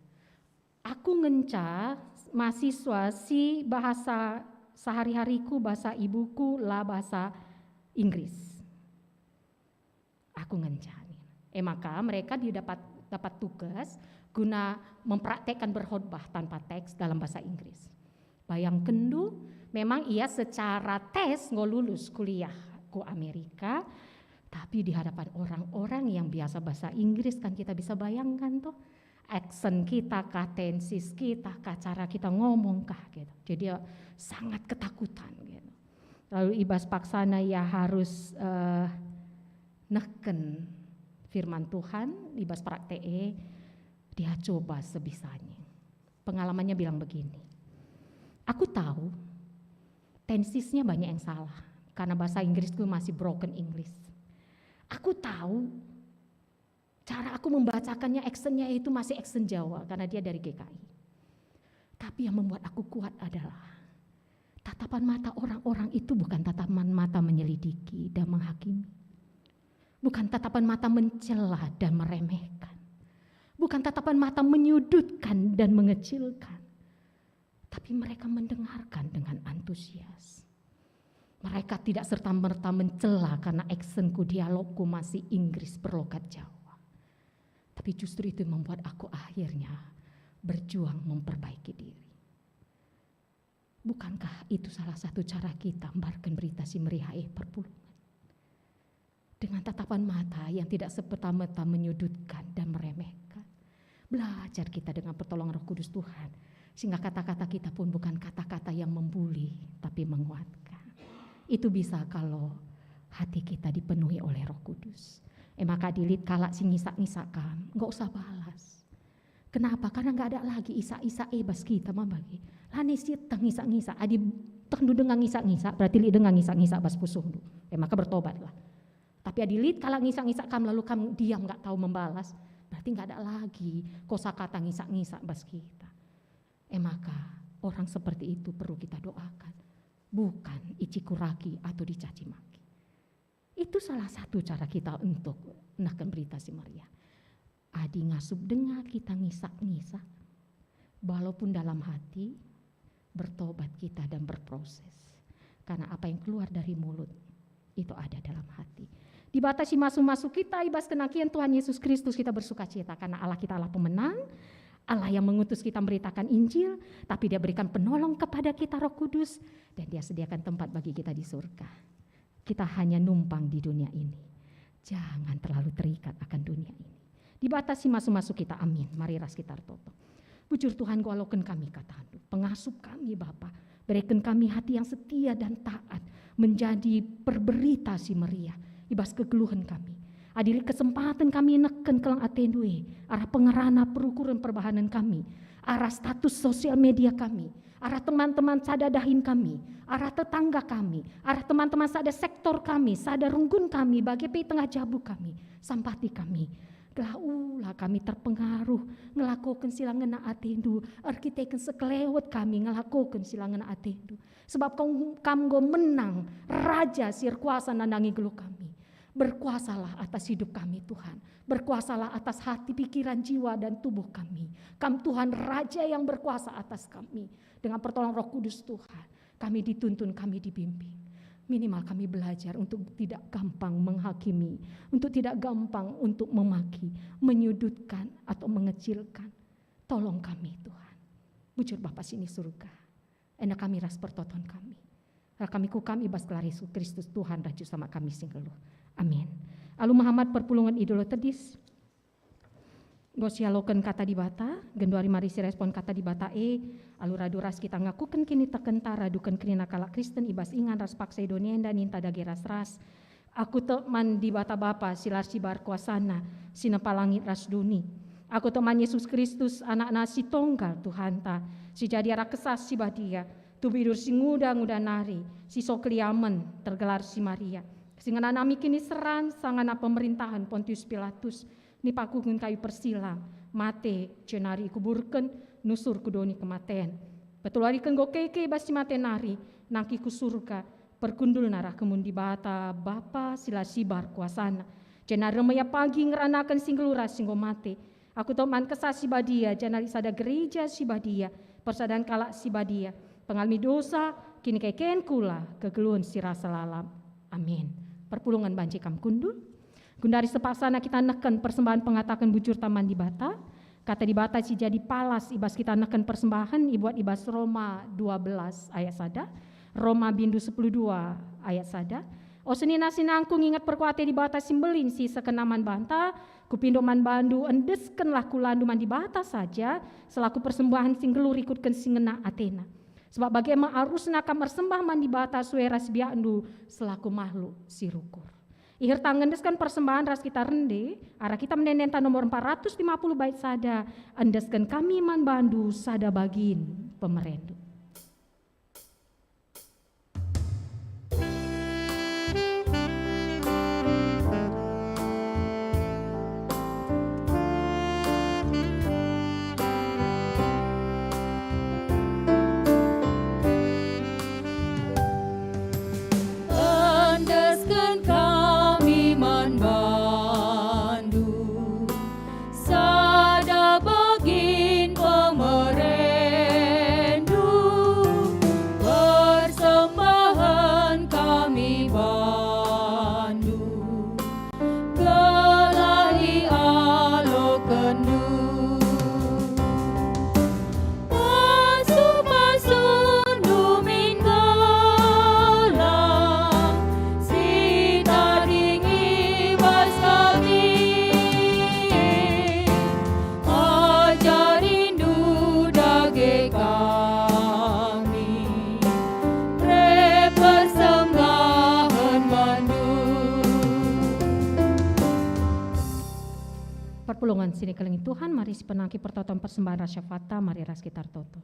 aku ngenca mahasiswa si bahasa sehari-hariku, bahasa ibuku la bahasa Inggris. Aku ngenca nih. E maka mereka didapat, dapat tugas guna mempraktekkan berkhotbah tanpa teks dalam bahasa Inggris. Bayangkenndu, memang ia secara tes enggo lulus kuliah ku Amerika, tapi di hadapan orang-orang yang biasa bahasa Inggris kan kita bisa bayangkan tuh, accent kita kah, tenses kita kah, cara kita ngomong kah gitu. Jadi ia sangat ketakutan gitu. Lalu i bas paksana ia harus, eh, nehken firman Tuhan, i bas praktek e dia coba sebisanya. Pengalamannya bilang begini, aku tahu tensesnya banyak yang salah karena bahasa Inggrisku masih broken English. Aku tahu cara aku membacakannya, accentnya itu masih accent Jawa karena dia dari G K I. Tapi yang membuat aku kuat adalah tatapan mata orang-orang itu bukan tatapan mata menyelidiki dan menghakimi. Bukan tatapan mata mencela dan meremehkan. Bukan tatapan mata menyudutkan dan mengecilkan. Tapi mereka mendengarkan dengan antusias. Mereka tidak serta-merta mencela karena accentku, dialogku masih Inggris berlogat Jawa. Tapi justru itu membuat aku akhirnya berjuang memperbaiki diri. Bukankah itu salah satu cara kita mbarken berita si meriah e perpulungen? Dengan tatapan mata yang tidak serta-merta menyudutkan dan meremehkan. Belajar kita dengan pertolongan Roh Kudus Tuhan, sehingga kata-kata kita pun bukan kata-kata yang membuli, tapi menguatkan. Itu bisa kalau hati kita dipenuhi oleh Roh Kudus. E maka adi lit kalak si ngisak-ngisak kam, nggak usah balas. Kenapa? Karena nggak ada lagi isak-isak e bas kita, maba bage. Lanai sieteh ngisak-ngisak. Adi tehndu denga ngisak-ngisak, berarti lit denga ngisak-ngisak bas pusuhndu. E maka bertobatlah. Tapi adi lit kalak ngisak-ngisak kam lalu kam diam nggak tahu membalas, berarti nggak ada lagi kosakata ngisak-ngisak bas kita. E maka orang seperti itu perlu kita doakan, bukan icikuraki atau dicaci maki. Itu salah satu cara kita untuk nehken Berita Si Meriah. Adi ngasup denga kita ngisak-ngisak, walaupun dalam hati, bertobat kita dan berproses. Karena apa yang keluar dari mulut, itu ada dalam hati. Dibata si masu-masu kita i bas kenangkian Tuhan Yesus Kristus kita bersukacita, karena Allah kita Allah pemenang, Allah yang mengutus kita memberitakan Injil, tapi Dia berikan penolong kepada kita, Roh Kudus, dan Dia sediakan tempat bagi kita di surga. Kita hanya numpang di dunia ini. Jangan terlalu terikat akan dunia ini. Dibata si masu-masu kita, amin. Mari ras kita ertoto. Bujur Tuhan, enggo aloken kami kataNdu. Pengasup kami, Bapa. Bereken kami hati yang setia dan taat menjadi perberita si meriah i bas kegeluhen kami. Adi lit kesempaten kami nehken keleng ateNdu e, arah pengerana perukuren perbahanen kami, arah status sosial media kami, arah teman-teman sada dahin kami, arah tetangga kami, arah teman-teman sada sektor kami, sada runggun kami, bage pe tengah jabu kami, sampati kami. Gelah ula kami terpengaruh ngelakoken si la ngena ateNdu, erkiteken sekelewet kami ngelakoken si la ngena ateNdu. Sebab Kam, Kam enggo menang, Raja si erkuasa nandangi geluh kami. Berkuasalah atas hidup kami, Tuhan. Berkuasalah atas hati, pikiran, jiwa, dan tubuh kami. Kam, Tuhan, Raja yang berkuasa atas kami. Dengan pertolongan Roh Kudus, Tuhan, kami dituntun, kami dibimbing. Minimal kami belajar untuk tidak gampang menghakimi, untuk tidak gampang untuk memaki, menyudutkan, atau mengecilkan. Tolong kami, Tuhan. Bujur Bapa si ni surga. Enda kami ras pertoton kami. Ras kami kukam i bas gelar Yesus Kristus, Tuhan ras Juru Selamat kami si nggeluh. Amin. Alu mehamat perpulungen i Dolo Tedis, enggo sialoken Kata Dibata, genduari mari sirespon Kata Dibata e, alu radu ras kita ngakuken kinitekenta, raduken kerina kalak Kristen i bas ingan ras paksa i doni enda, ninta dage ras-ras. Aku tek man Dibata Bapa si la sibar kuasana, si nempa langit ras doni. Aku tek man Yesus Kristus, AnakNa si Tonggal Tuhanta, si jadi arah Kesah Si Badia, tubuh idur si nguda-nguda nari, si so keliamen, tergelar si Maria, si ngenanami kiniseran sangana pemerintahen Pontius Pilatus, nipakuken kayu persilang, mate, jenari ikuburken, nusur ku doni kematen. Peteluariken enggo keke bas si mate nari, nangkih ku surga, perkundulna arah kemun Dibata, Bapa si la sibar kuasana. Jenari reh me ia pagi ngeranaken si nggeluh ras si enggo mate. Aku tek man Kesah Si Badia, janari sada gereja si badia, persadan kalak si badia, pengalemi dosa, kinikeken kula, kegeluhen si rasa lalap. Amin. Perpulungen banci kam kundul. Gundari sepaksana kita nehken persembahen pengataken bujurta man Dibata. Kata Dibata si jadi palas i bas kita nehken persembahen ibuat i bas Roma dua belas ayat sada, Roma bindu sepuluh dua ayat sada. O senina-senangku, nginget perkuah ate Dibata si mbelin si sekenan man banta, kupindo man bandu, endeskenlah kulandu man Dibata saja selaku persembahen si nggeluh rikutken si ngena ateNa. Sebab bage me arusna kam ersembah man Dibata sue ras biakndu selaku mahluk si rukur. Iherta ngendesken persembahen ras kita rende, arah kita menenenta nomor empat ratus lima puluh bait sada, endesken kami man bandu sada bagin pemerendu. Endesken kami man bandu, sada bagin pemerendu, persembahen kami bandu, gelah ialokenndu. Pasu-pasundu min gelah si tading i bas kami. Ajarindu dage kami, reh persembahen bandu. Pulungen sini kelengi Tuhan, mari sipenangki pertoton persembahan ras syafaatNa, mari ras kita ertoto.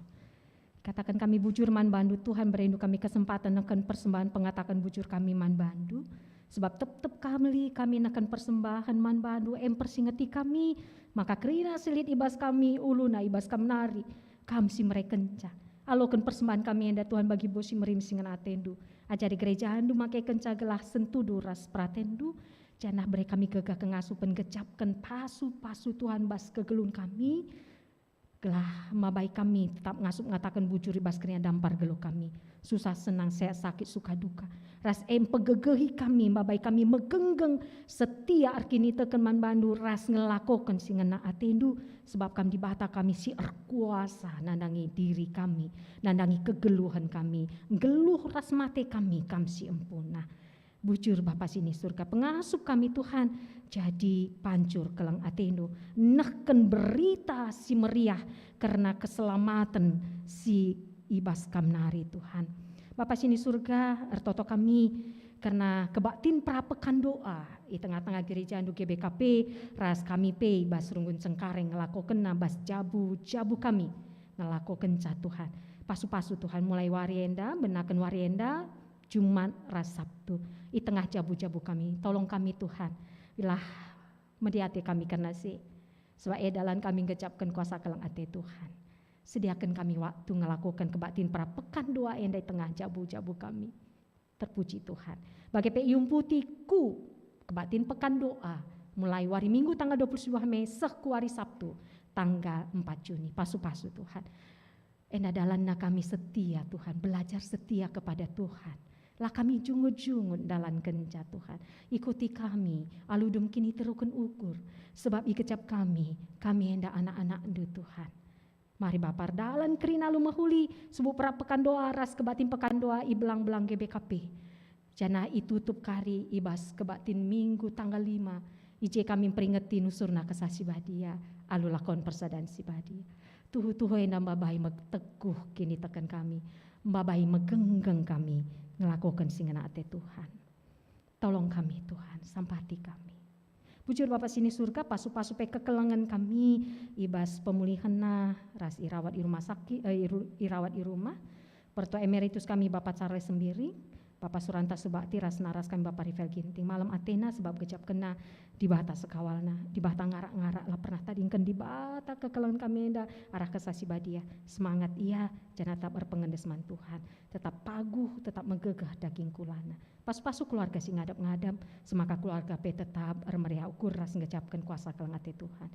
Kataken kami bujur man bandu Tuhan, berindu kami kesempatan neken persembahan pengataken bujur kami man bandu. Sebab tep-tep kami, kami neken persembahan man bandu, em persingeti kami, maka kerina si lit i bas kami, uluna i bas kam nari, kam si merekenca. Aloken persembahan kami enda Tuhan bagi bas si merim si ngena atendu. Ajari gerejandu makekenca gelah sentudu ras peratendu, janah bere kami gegah kengasupen gejapken pasu-pasu Tuhan bas kegeluhen kami, gelah mabai kami tetap ngasup ngataken bujur i bas kerina dampar geluh kami, susah senang, sehat sakit, suka duka, ras em pegegehi kami, mabai kami megenggeng setia erkiniteken man bandu ras ngelakoken si ngena atendu, sebab kam Dibata kami si erkuasa nandangi diri kami, nandangi kegeluhen kami, nggeluh ras mate kami, kam si empuna. Bujur Bapa si ni Surga, pengasup kami Tuhan, jadi pancur keleng atendu, nehken berita si meriah kerna keselamaten si i bas kam nari Tuhan. Bapa si ni Surga, ertoto kami kerna kebaktin perapekan doa i tengah-tengah gerejandu G B K P, ras kami pe i bas Runggun Cengkareng ngelakokenna bas jabu-jabu kami ngelakokenca Tuhan. Pasu-pasu Tuhan mulai wari enda, benaken wari enda, Jumat ras Sabtu, i tengah jabu-jabu kami. Tolong kami, Tuhan. Ilah mediate kami kerna si. Sebab e dalan kami ngejapken kuasa keleng ate Tuhan. Sediaken kami waktu ngelakoken kebaktin perapekan doa enda i tengah jabu-jabu kami. Terpuji Tuhan. Bage pe iumputi ku kebaktin pekan doa, mulai wari Minggu tanggal dua puluh dua Mei seh ku wari Sabtu tanggal empat Juni. Pasu-pasu Tuhan. Enda dalanna kami setia, Tuhan, belajar setia kepada Tuhan. La kami jungut-jungut dalankenca, Tuhan. Ikuti kami, alu dem kiniteruken ukur, sebab ikecap kami, kami enda anak-anakNdu, Tuhan. Mari Bapa erdalan kerina alu mehuli, subuk perapekan doa ras kebaktin pekan doa i belang-belang G B K P. Janah itutup kari i bas kebaktin Minggu tanggal lima, i je kami mperingeti nusurna Kesah Si Badia, alu lakon persadan si badia. Tuhu-tuhu enda mabai meteguh kiniteken kami, mabai megenggeng kami ngelakoken si ngena ate Tuhan. Tolong kami, Tuhan, sampati kami. Bujur Bapa si ni Surga, pasu-pasu pe kekelengen kami i bas pemulihenna ras irawat i rumah sakit, eh, iru-, irawat i rumah. Pertua emeritus kami Bapa Charles Sembiring, Bapa Suranta Subakti ras naras kami Bapa Rivel Ginting. Malem atena sebab gejapkenna Dibata sekawalna. Dibata ngarak-ngarak la pernah tadingken Dibata kekelengen kami enda arah Kesah Si Badia. Semangat ia, janah tetap erpengendes man Tuhan. Tetap paguh, tetap megegeh daging kulana. Pasu-pasu keluarga si ngadap-ngadap, semaka keluarga pe tetap ermeriah ukur ras ngejapken kuasa keleng ate Tuhan.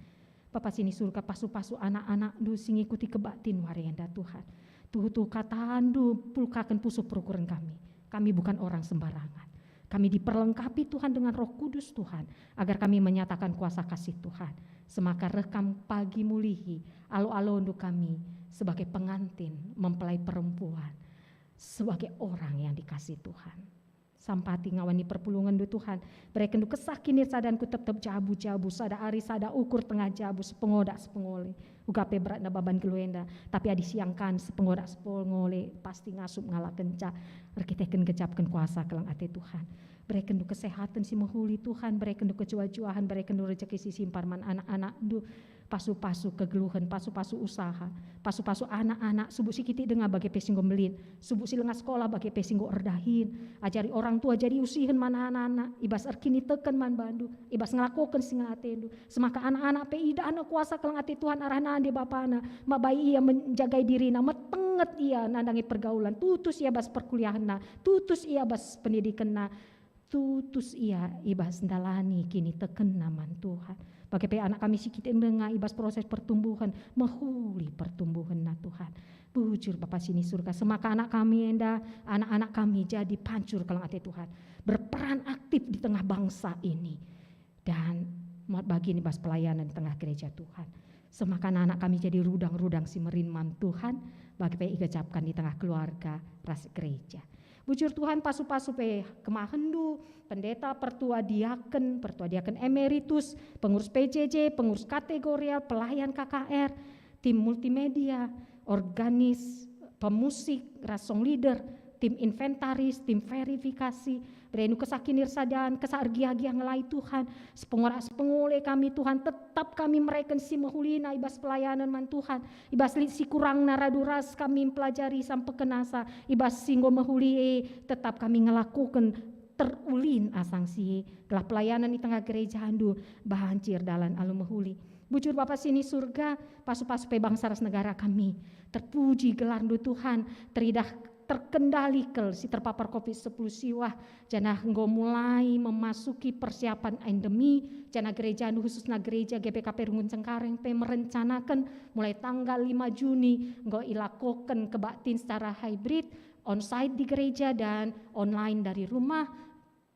Bapa si ni Surga, pasu-pasu anak-anakNdu si ngikuti kebaktin wari enda, Tuhan. Tuhu-tuhu kataNdu pulkaken pusuh perukuren kami. Kami bukan orang sembarangan. Kami diperlengkapi Tuhan dengan Roh Kudus Tuhan, agar kami menyatakan kuasa kasih Tuhan. Semaka reh Kam pagi mulihi alo-alondu kami sebagai pengantin mempelai perempuan, sebagai orang yang dikasih Tuhan. Sampati ngawani perpulungenNdu, Tuhan. BerekenNdu Kesah Kinirsadanku tep-tep jabu-jabu, sada ari sada ukur tengah jabu, sepengodak sepengole. Uga pe beratna baban geluh enda, tapi adi siangkan sepengodak sepengole pasti ngasup ngalakenca erkiteken gejapken kuasa keleng ate Tuhan. BerekenNdu kesehaten si mehuli, Tuhan, berekenNdu kejuah-juahen, berekenNdu rejeki si simpar man anak-anakNdu. Pasu-pasu kegeluhen, pasu-pasu usaha, pasu-pasu anak-anak, subuk si kitik denga bage pe si enggo mbelin, subuk si langa sekolah bage pe si enggo erdahin. Ajari orang tua jadi usihen man anak-anak, i bas erkiniteken man bandu, i bas ngelakoken si ngena atendu. Semaka anak-anak pe idahna kuasa keleng ate Tuhan arah nande bapana, mabai ia menjagai dirina, metenget ia nandangi pergaulan, tutus ia bas perkuliahenna, tutus ia bas pendidikenna, tutus ia i bas ndalani kinitekenna man Tuhan. Bage pe anak kami si kitik denga i bas proses pertumbuhen, mehuli pertumbuhenna Tuhan. Bujur Bapa si ni Surga, semaka anak kami enda, anak-anak kami jadi pancur keleng ate Tuhan, berperan aktif di tengah bangsa ini, dan muat bagi i bas pelayanan di tengah gereja Tuhan. Semaka anak kami jadi rudang-rudang si merim man Tuhan, bage pe igejapken di tengah keluarga ras gereja. Bujur Tuhan, pasu-pasu pe kemahenNdu, pendeta, pertua diaken, pertua diaken emeritus, pengurus P J J, pengurus kategorial, pelayan K K R, tim multimedia, organis, pemusik, ras song leader, tim inventaris, tim verifikasi, Berendu kesah kinirsadan, kesah ergiah-giah ngelai Tuhan. Sepengorak-sepengole kami, Tuhan, tetap kami mereken si mehulina i bas pelayanen man Tuhan. I bas lit si kurangna radu ras kami mpelajari sampe kenasa. I bas si enggo mehuli e, tetap kami ngelakoken terulin asang si e. Gelah pelayanen i tengah gerejandu banci erdalan alu mehuli. Bujur Bapa si ni Surga, pasu-pasu pe bangsa ras negara kami. Terpuji gelarndu Tuhan, teridah terkendali kal si terpapar covid sepuluh siwah, janah enggo mulai memasuki persiapan endemi, janah gerejandu khususna gereja G B K P Runggun Cengkareng pe merencanaken mulai tanggal lima Juni enggo ilakoken kebaktin secara hybrid, onsite di gereja dan online dari rumah.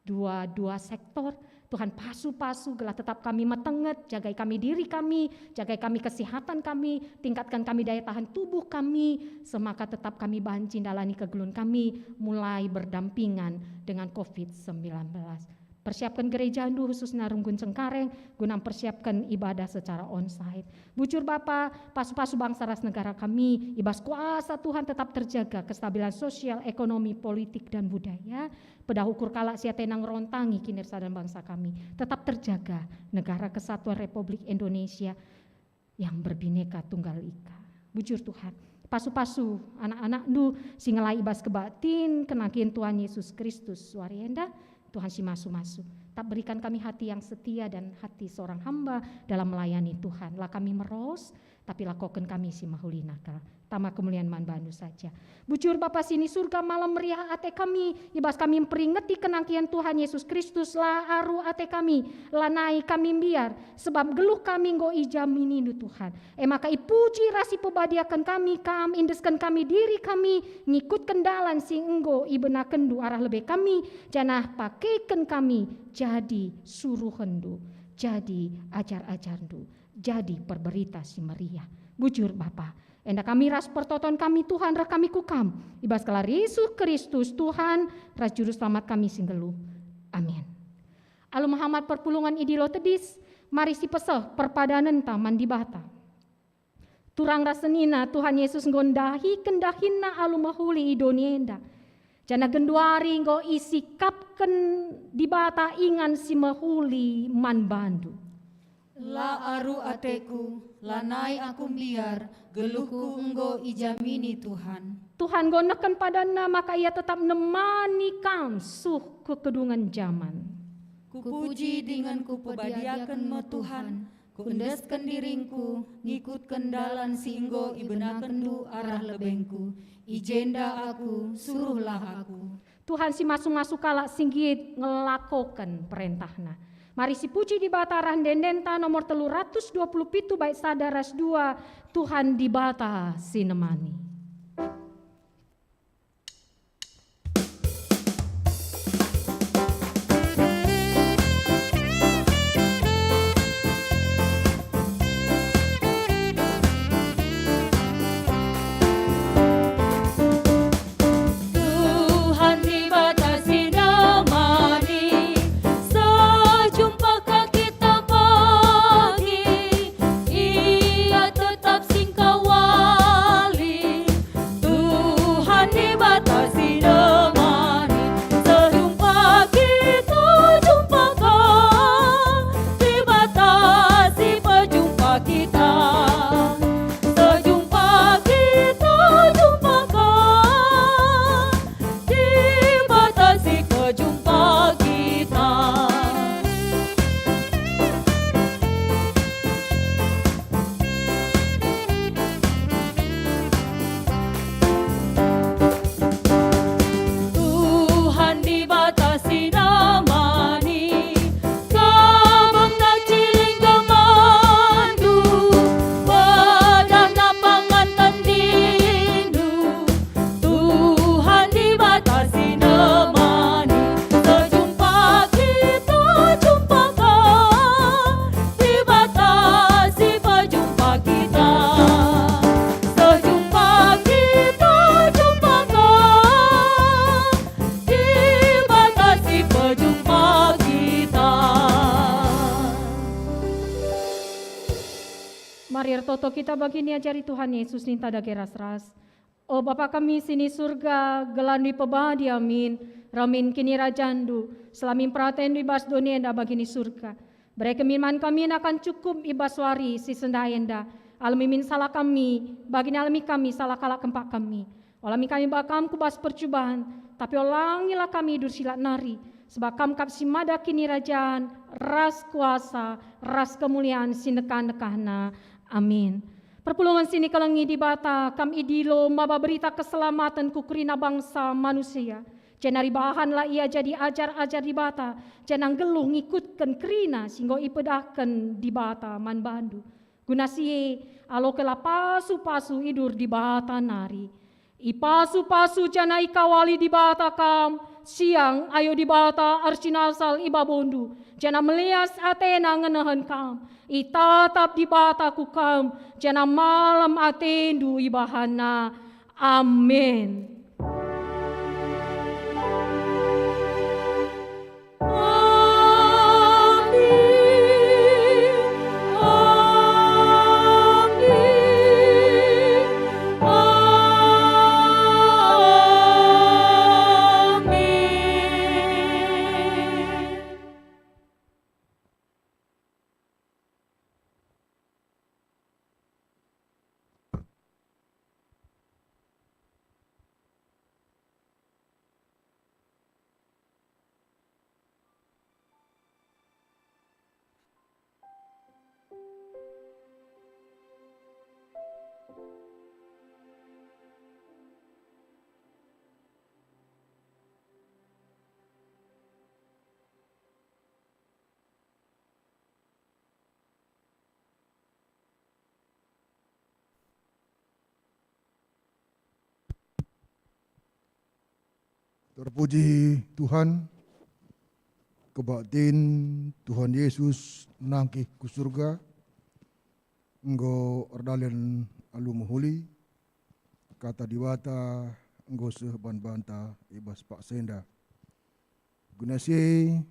Dua-dua sektor. Tuhan, pasu-pasu gelah tetap kami metenget, jagai kami diri kami, jagai kami kesehatan kami, tingkatkan kami daya tahan tubuh kami, semaka tetap kami banci ndalani kegeluhen kami mulai berdampingan dengan covid sembilan belas. Persiapkan gerejandu khususna Runggun Cengkareng guna mempersiapkan ibadah secara onsite. Bujur Bapa, pasu-pasu bangsa ras negara kami, i bas kuasa Tuhan tetap terjaga kestabilan sosial, ekonomi, politik, dan budaya. Pedah ukur kalak si atena ngerontangi kinirsadan bangsa kami, tetap terjaga negara kesatuan Republik Indonesia yang berbineka tunggal ika. Bujur Tuhan, pasu-pasu anak-anakndu si ngelai i bas kebaktin kenangkin Tuhan Yesus Kristus wari enda, Tuhan si masu-masu. Tetap berikan kami hati yang setia dan hati seorang hamba dalam melayani Tuhan. La kami meros, tapi lakoken kami si mehuli naka. Tama kemulian man bandu saja. Bujur Bapa si ni Surga, malem meriah ate kami, i bas kami mperingeti kenangkian Tuhan Yesus Kristus, la aru ate kami, lanai kami mbiar, sebab geluh kami enggo ijaminindu Tuhan. E maka ipuji ras ipebadiaken kami Kam, iendesken kami diri kami, ngikutken dalan si enggo ibenakenndu arah lebe kami, janah pakeken kami jadi suruhenndu, jadi ajar-ajarndu, jadi perberita si meriah. Bujur Bapa, enda kami ras pertoton kami Tuhan reh kami ku Kam, i bas gelar Yesus Kristus Tuhan ras Juru Selamat kami si nggeluh. Amin. Alu mehamat perpulungen idilo tedis, mari sipeseh perpadanenta man Dibata. Turang ras senina Tuhan Yesus enggo ndahiken dahinNa alu mehuli i doni enda. Janah genduari enggo isikapken Dibata ingan si mehuli man bandu. La aru ateku, lanai aku mbiar, geluhku enggo ijamini Tuhan. Tuhan enggo nehken padanNa maka Ia tetap nemani kam suh kekedungen jaman. Kupuji dingen kupebadiaken me Tuhan, kuendesken diringku, ngikutken dalan si enggo ibenakenndu arah lebengku. I jenda aku, suruhlah aku. Tuhan si masu-masu kalak si nggit ngelakoken perentahNa. Mari sipuji Dibata arah ende-endenta nomor telu ratus dua puluh pitu bait sada ras dua, Tuhan Dibata si nemani. Tuhan Dibata si nemani, sejumpa ka kita pagi, Ia tetap singkawali. Tuhan Dibata si nemani, sejumpa kita jumpa ka, Dibata si pejumpa kita. Sejumpa kita jumpa ka, Dibata si pejumpa kita. Tuhan Dibata si nemani, Kabangna ciling gemandu, pedahna pangan tendindu. Tuhan Dibata si nemani, sejumpa kita jumpa ka, Dibata si pejumpa kita. Sejumpa kita jumpa ka, Dibata si pejumpa kita. Mari ertoto kita bagi niajari Tuhan Yesus ninta dage ras-ras. O Bapa kami si ni Surga, gelarNdu ipebadi, amin. Reh min kinirajanNdu, seh la min peratenNdu i bas doni enda bagi ni Surga. Bereken min man kami nakan cukup i bas wari si sendah enda. Alemi min salah kami, bagi nalemi kami salah kalak kempak kami. Ola min kami ba Kam ku bas percuban, tapi olangilah kami idur si la nari, sebab Kam kap si mada kinirajan, ras kuasa, ras kemulian si ndekah-ndekahna. Amin. Perpulungen si nikelengi Dibata, kam idilo maba berita keselamaten ku kerina bangsa manusia. Jenari bahanlah ia jadi ajar-ajar Dibata, janah nggeluh ngikutken kerina si enggo ipedahken Dibata man bandu. Guna si e, alokenlah pasu-pasu idur Dibata nari. Ipasu-pasu janah ikawali Dibata kam, siang ayo Dibata ersinalsal i babondu, janah melias atena ngenehen kam. Itatap Dibata ku kam, janah malem atendu ibahanna. Amin. Terpuji Tuhan, kebaktin Tuhan Yesus nangkih ku Surga, enggo erdalen alu mehuli, Kata Dibata enggo seh ban banta i bas paksa enda. Guna si e,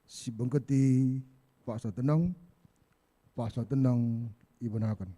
sibengketi paksa teneng, paksa teneng ibenaken.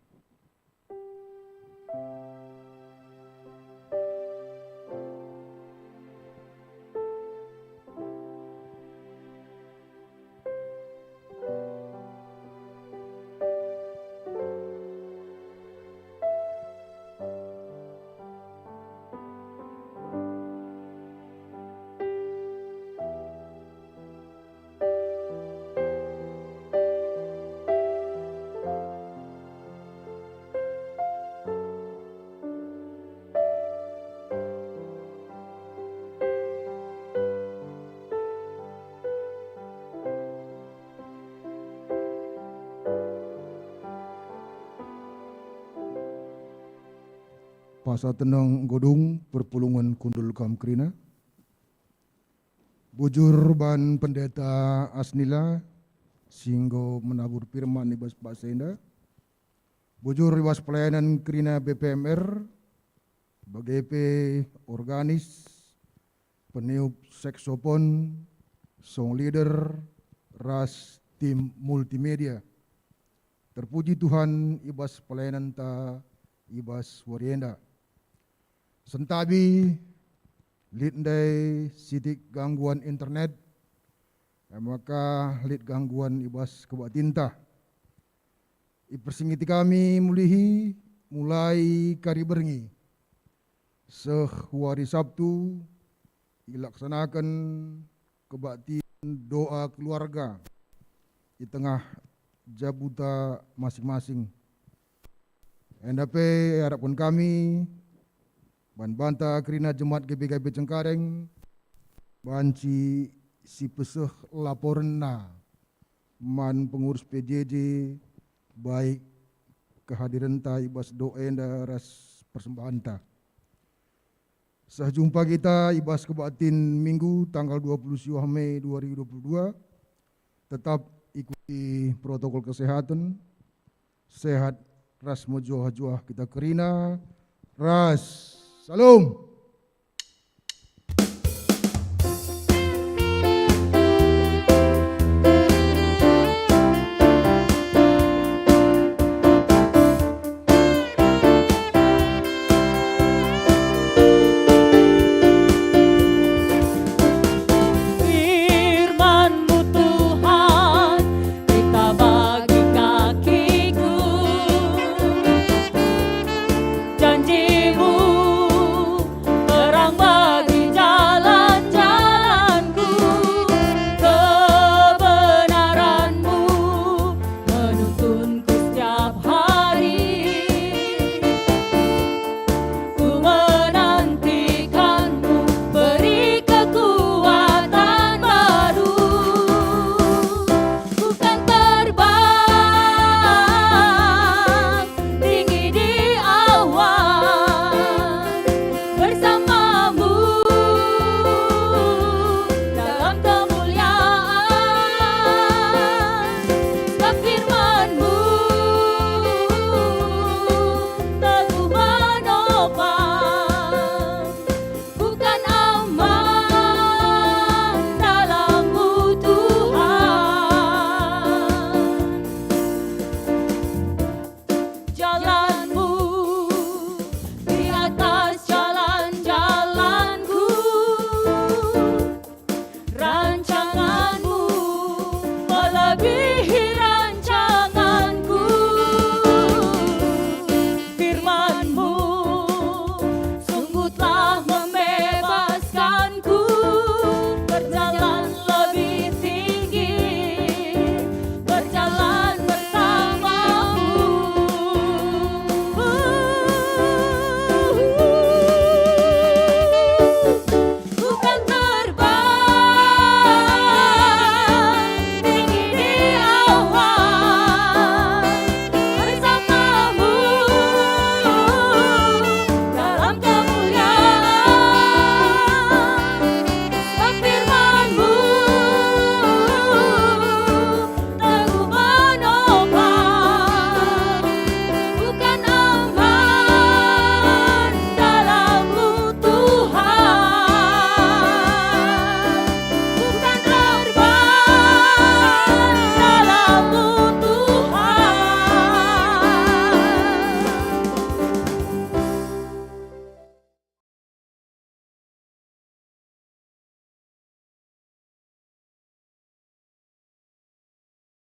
Paksa teneng enggo dung, perpulungen kundul kam kerina. Bujur ban Pendeta Asnila, si enggo menabur firman i bas paksa enda. Bujur i bas pelayanan kerina B P M R, bage pe organis, peniup saksofon, song leader, ras tim multimedia. Terpuji Tuhan i bas pelayananta i bas wari enda. Sentabi lit ndai sitik gangguan internet, e maka lit gangguan i bas kebaktinta. Ipersingeti kami mulihi mulai kari berngi seh wari Sabtu, ilaksanaken kebaktin doa keluarga i tengah jabuta masing-masing. Enda pe iarapken kami, ban banta kerina jemaat G B K P Cengkareng, banci sipeseh laporenna man pengurus P J J, baik kehadirenta i bas doa enda ras persembahenta. Seh jumpa kita i bas kebaktin Minggu tanggal dua puluh siwah Mei dua ribu dua puluh dua. Tetap ikuti protokol kesehatan, sehat ras mejuah-juah kita kerina, ras Salom.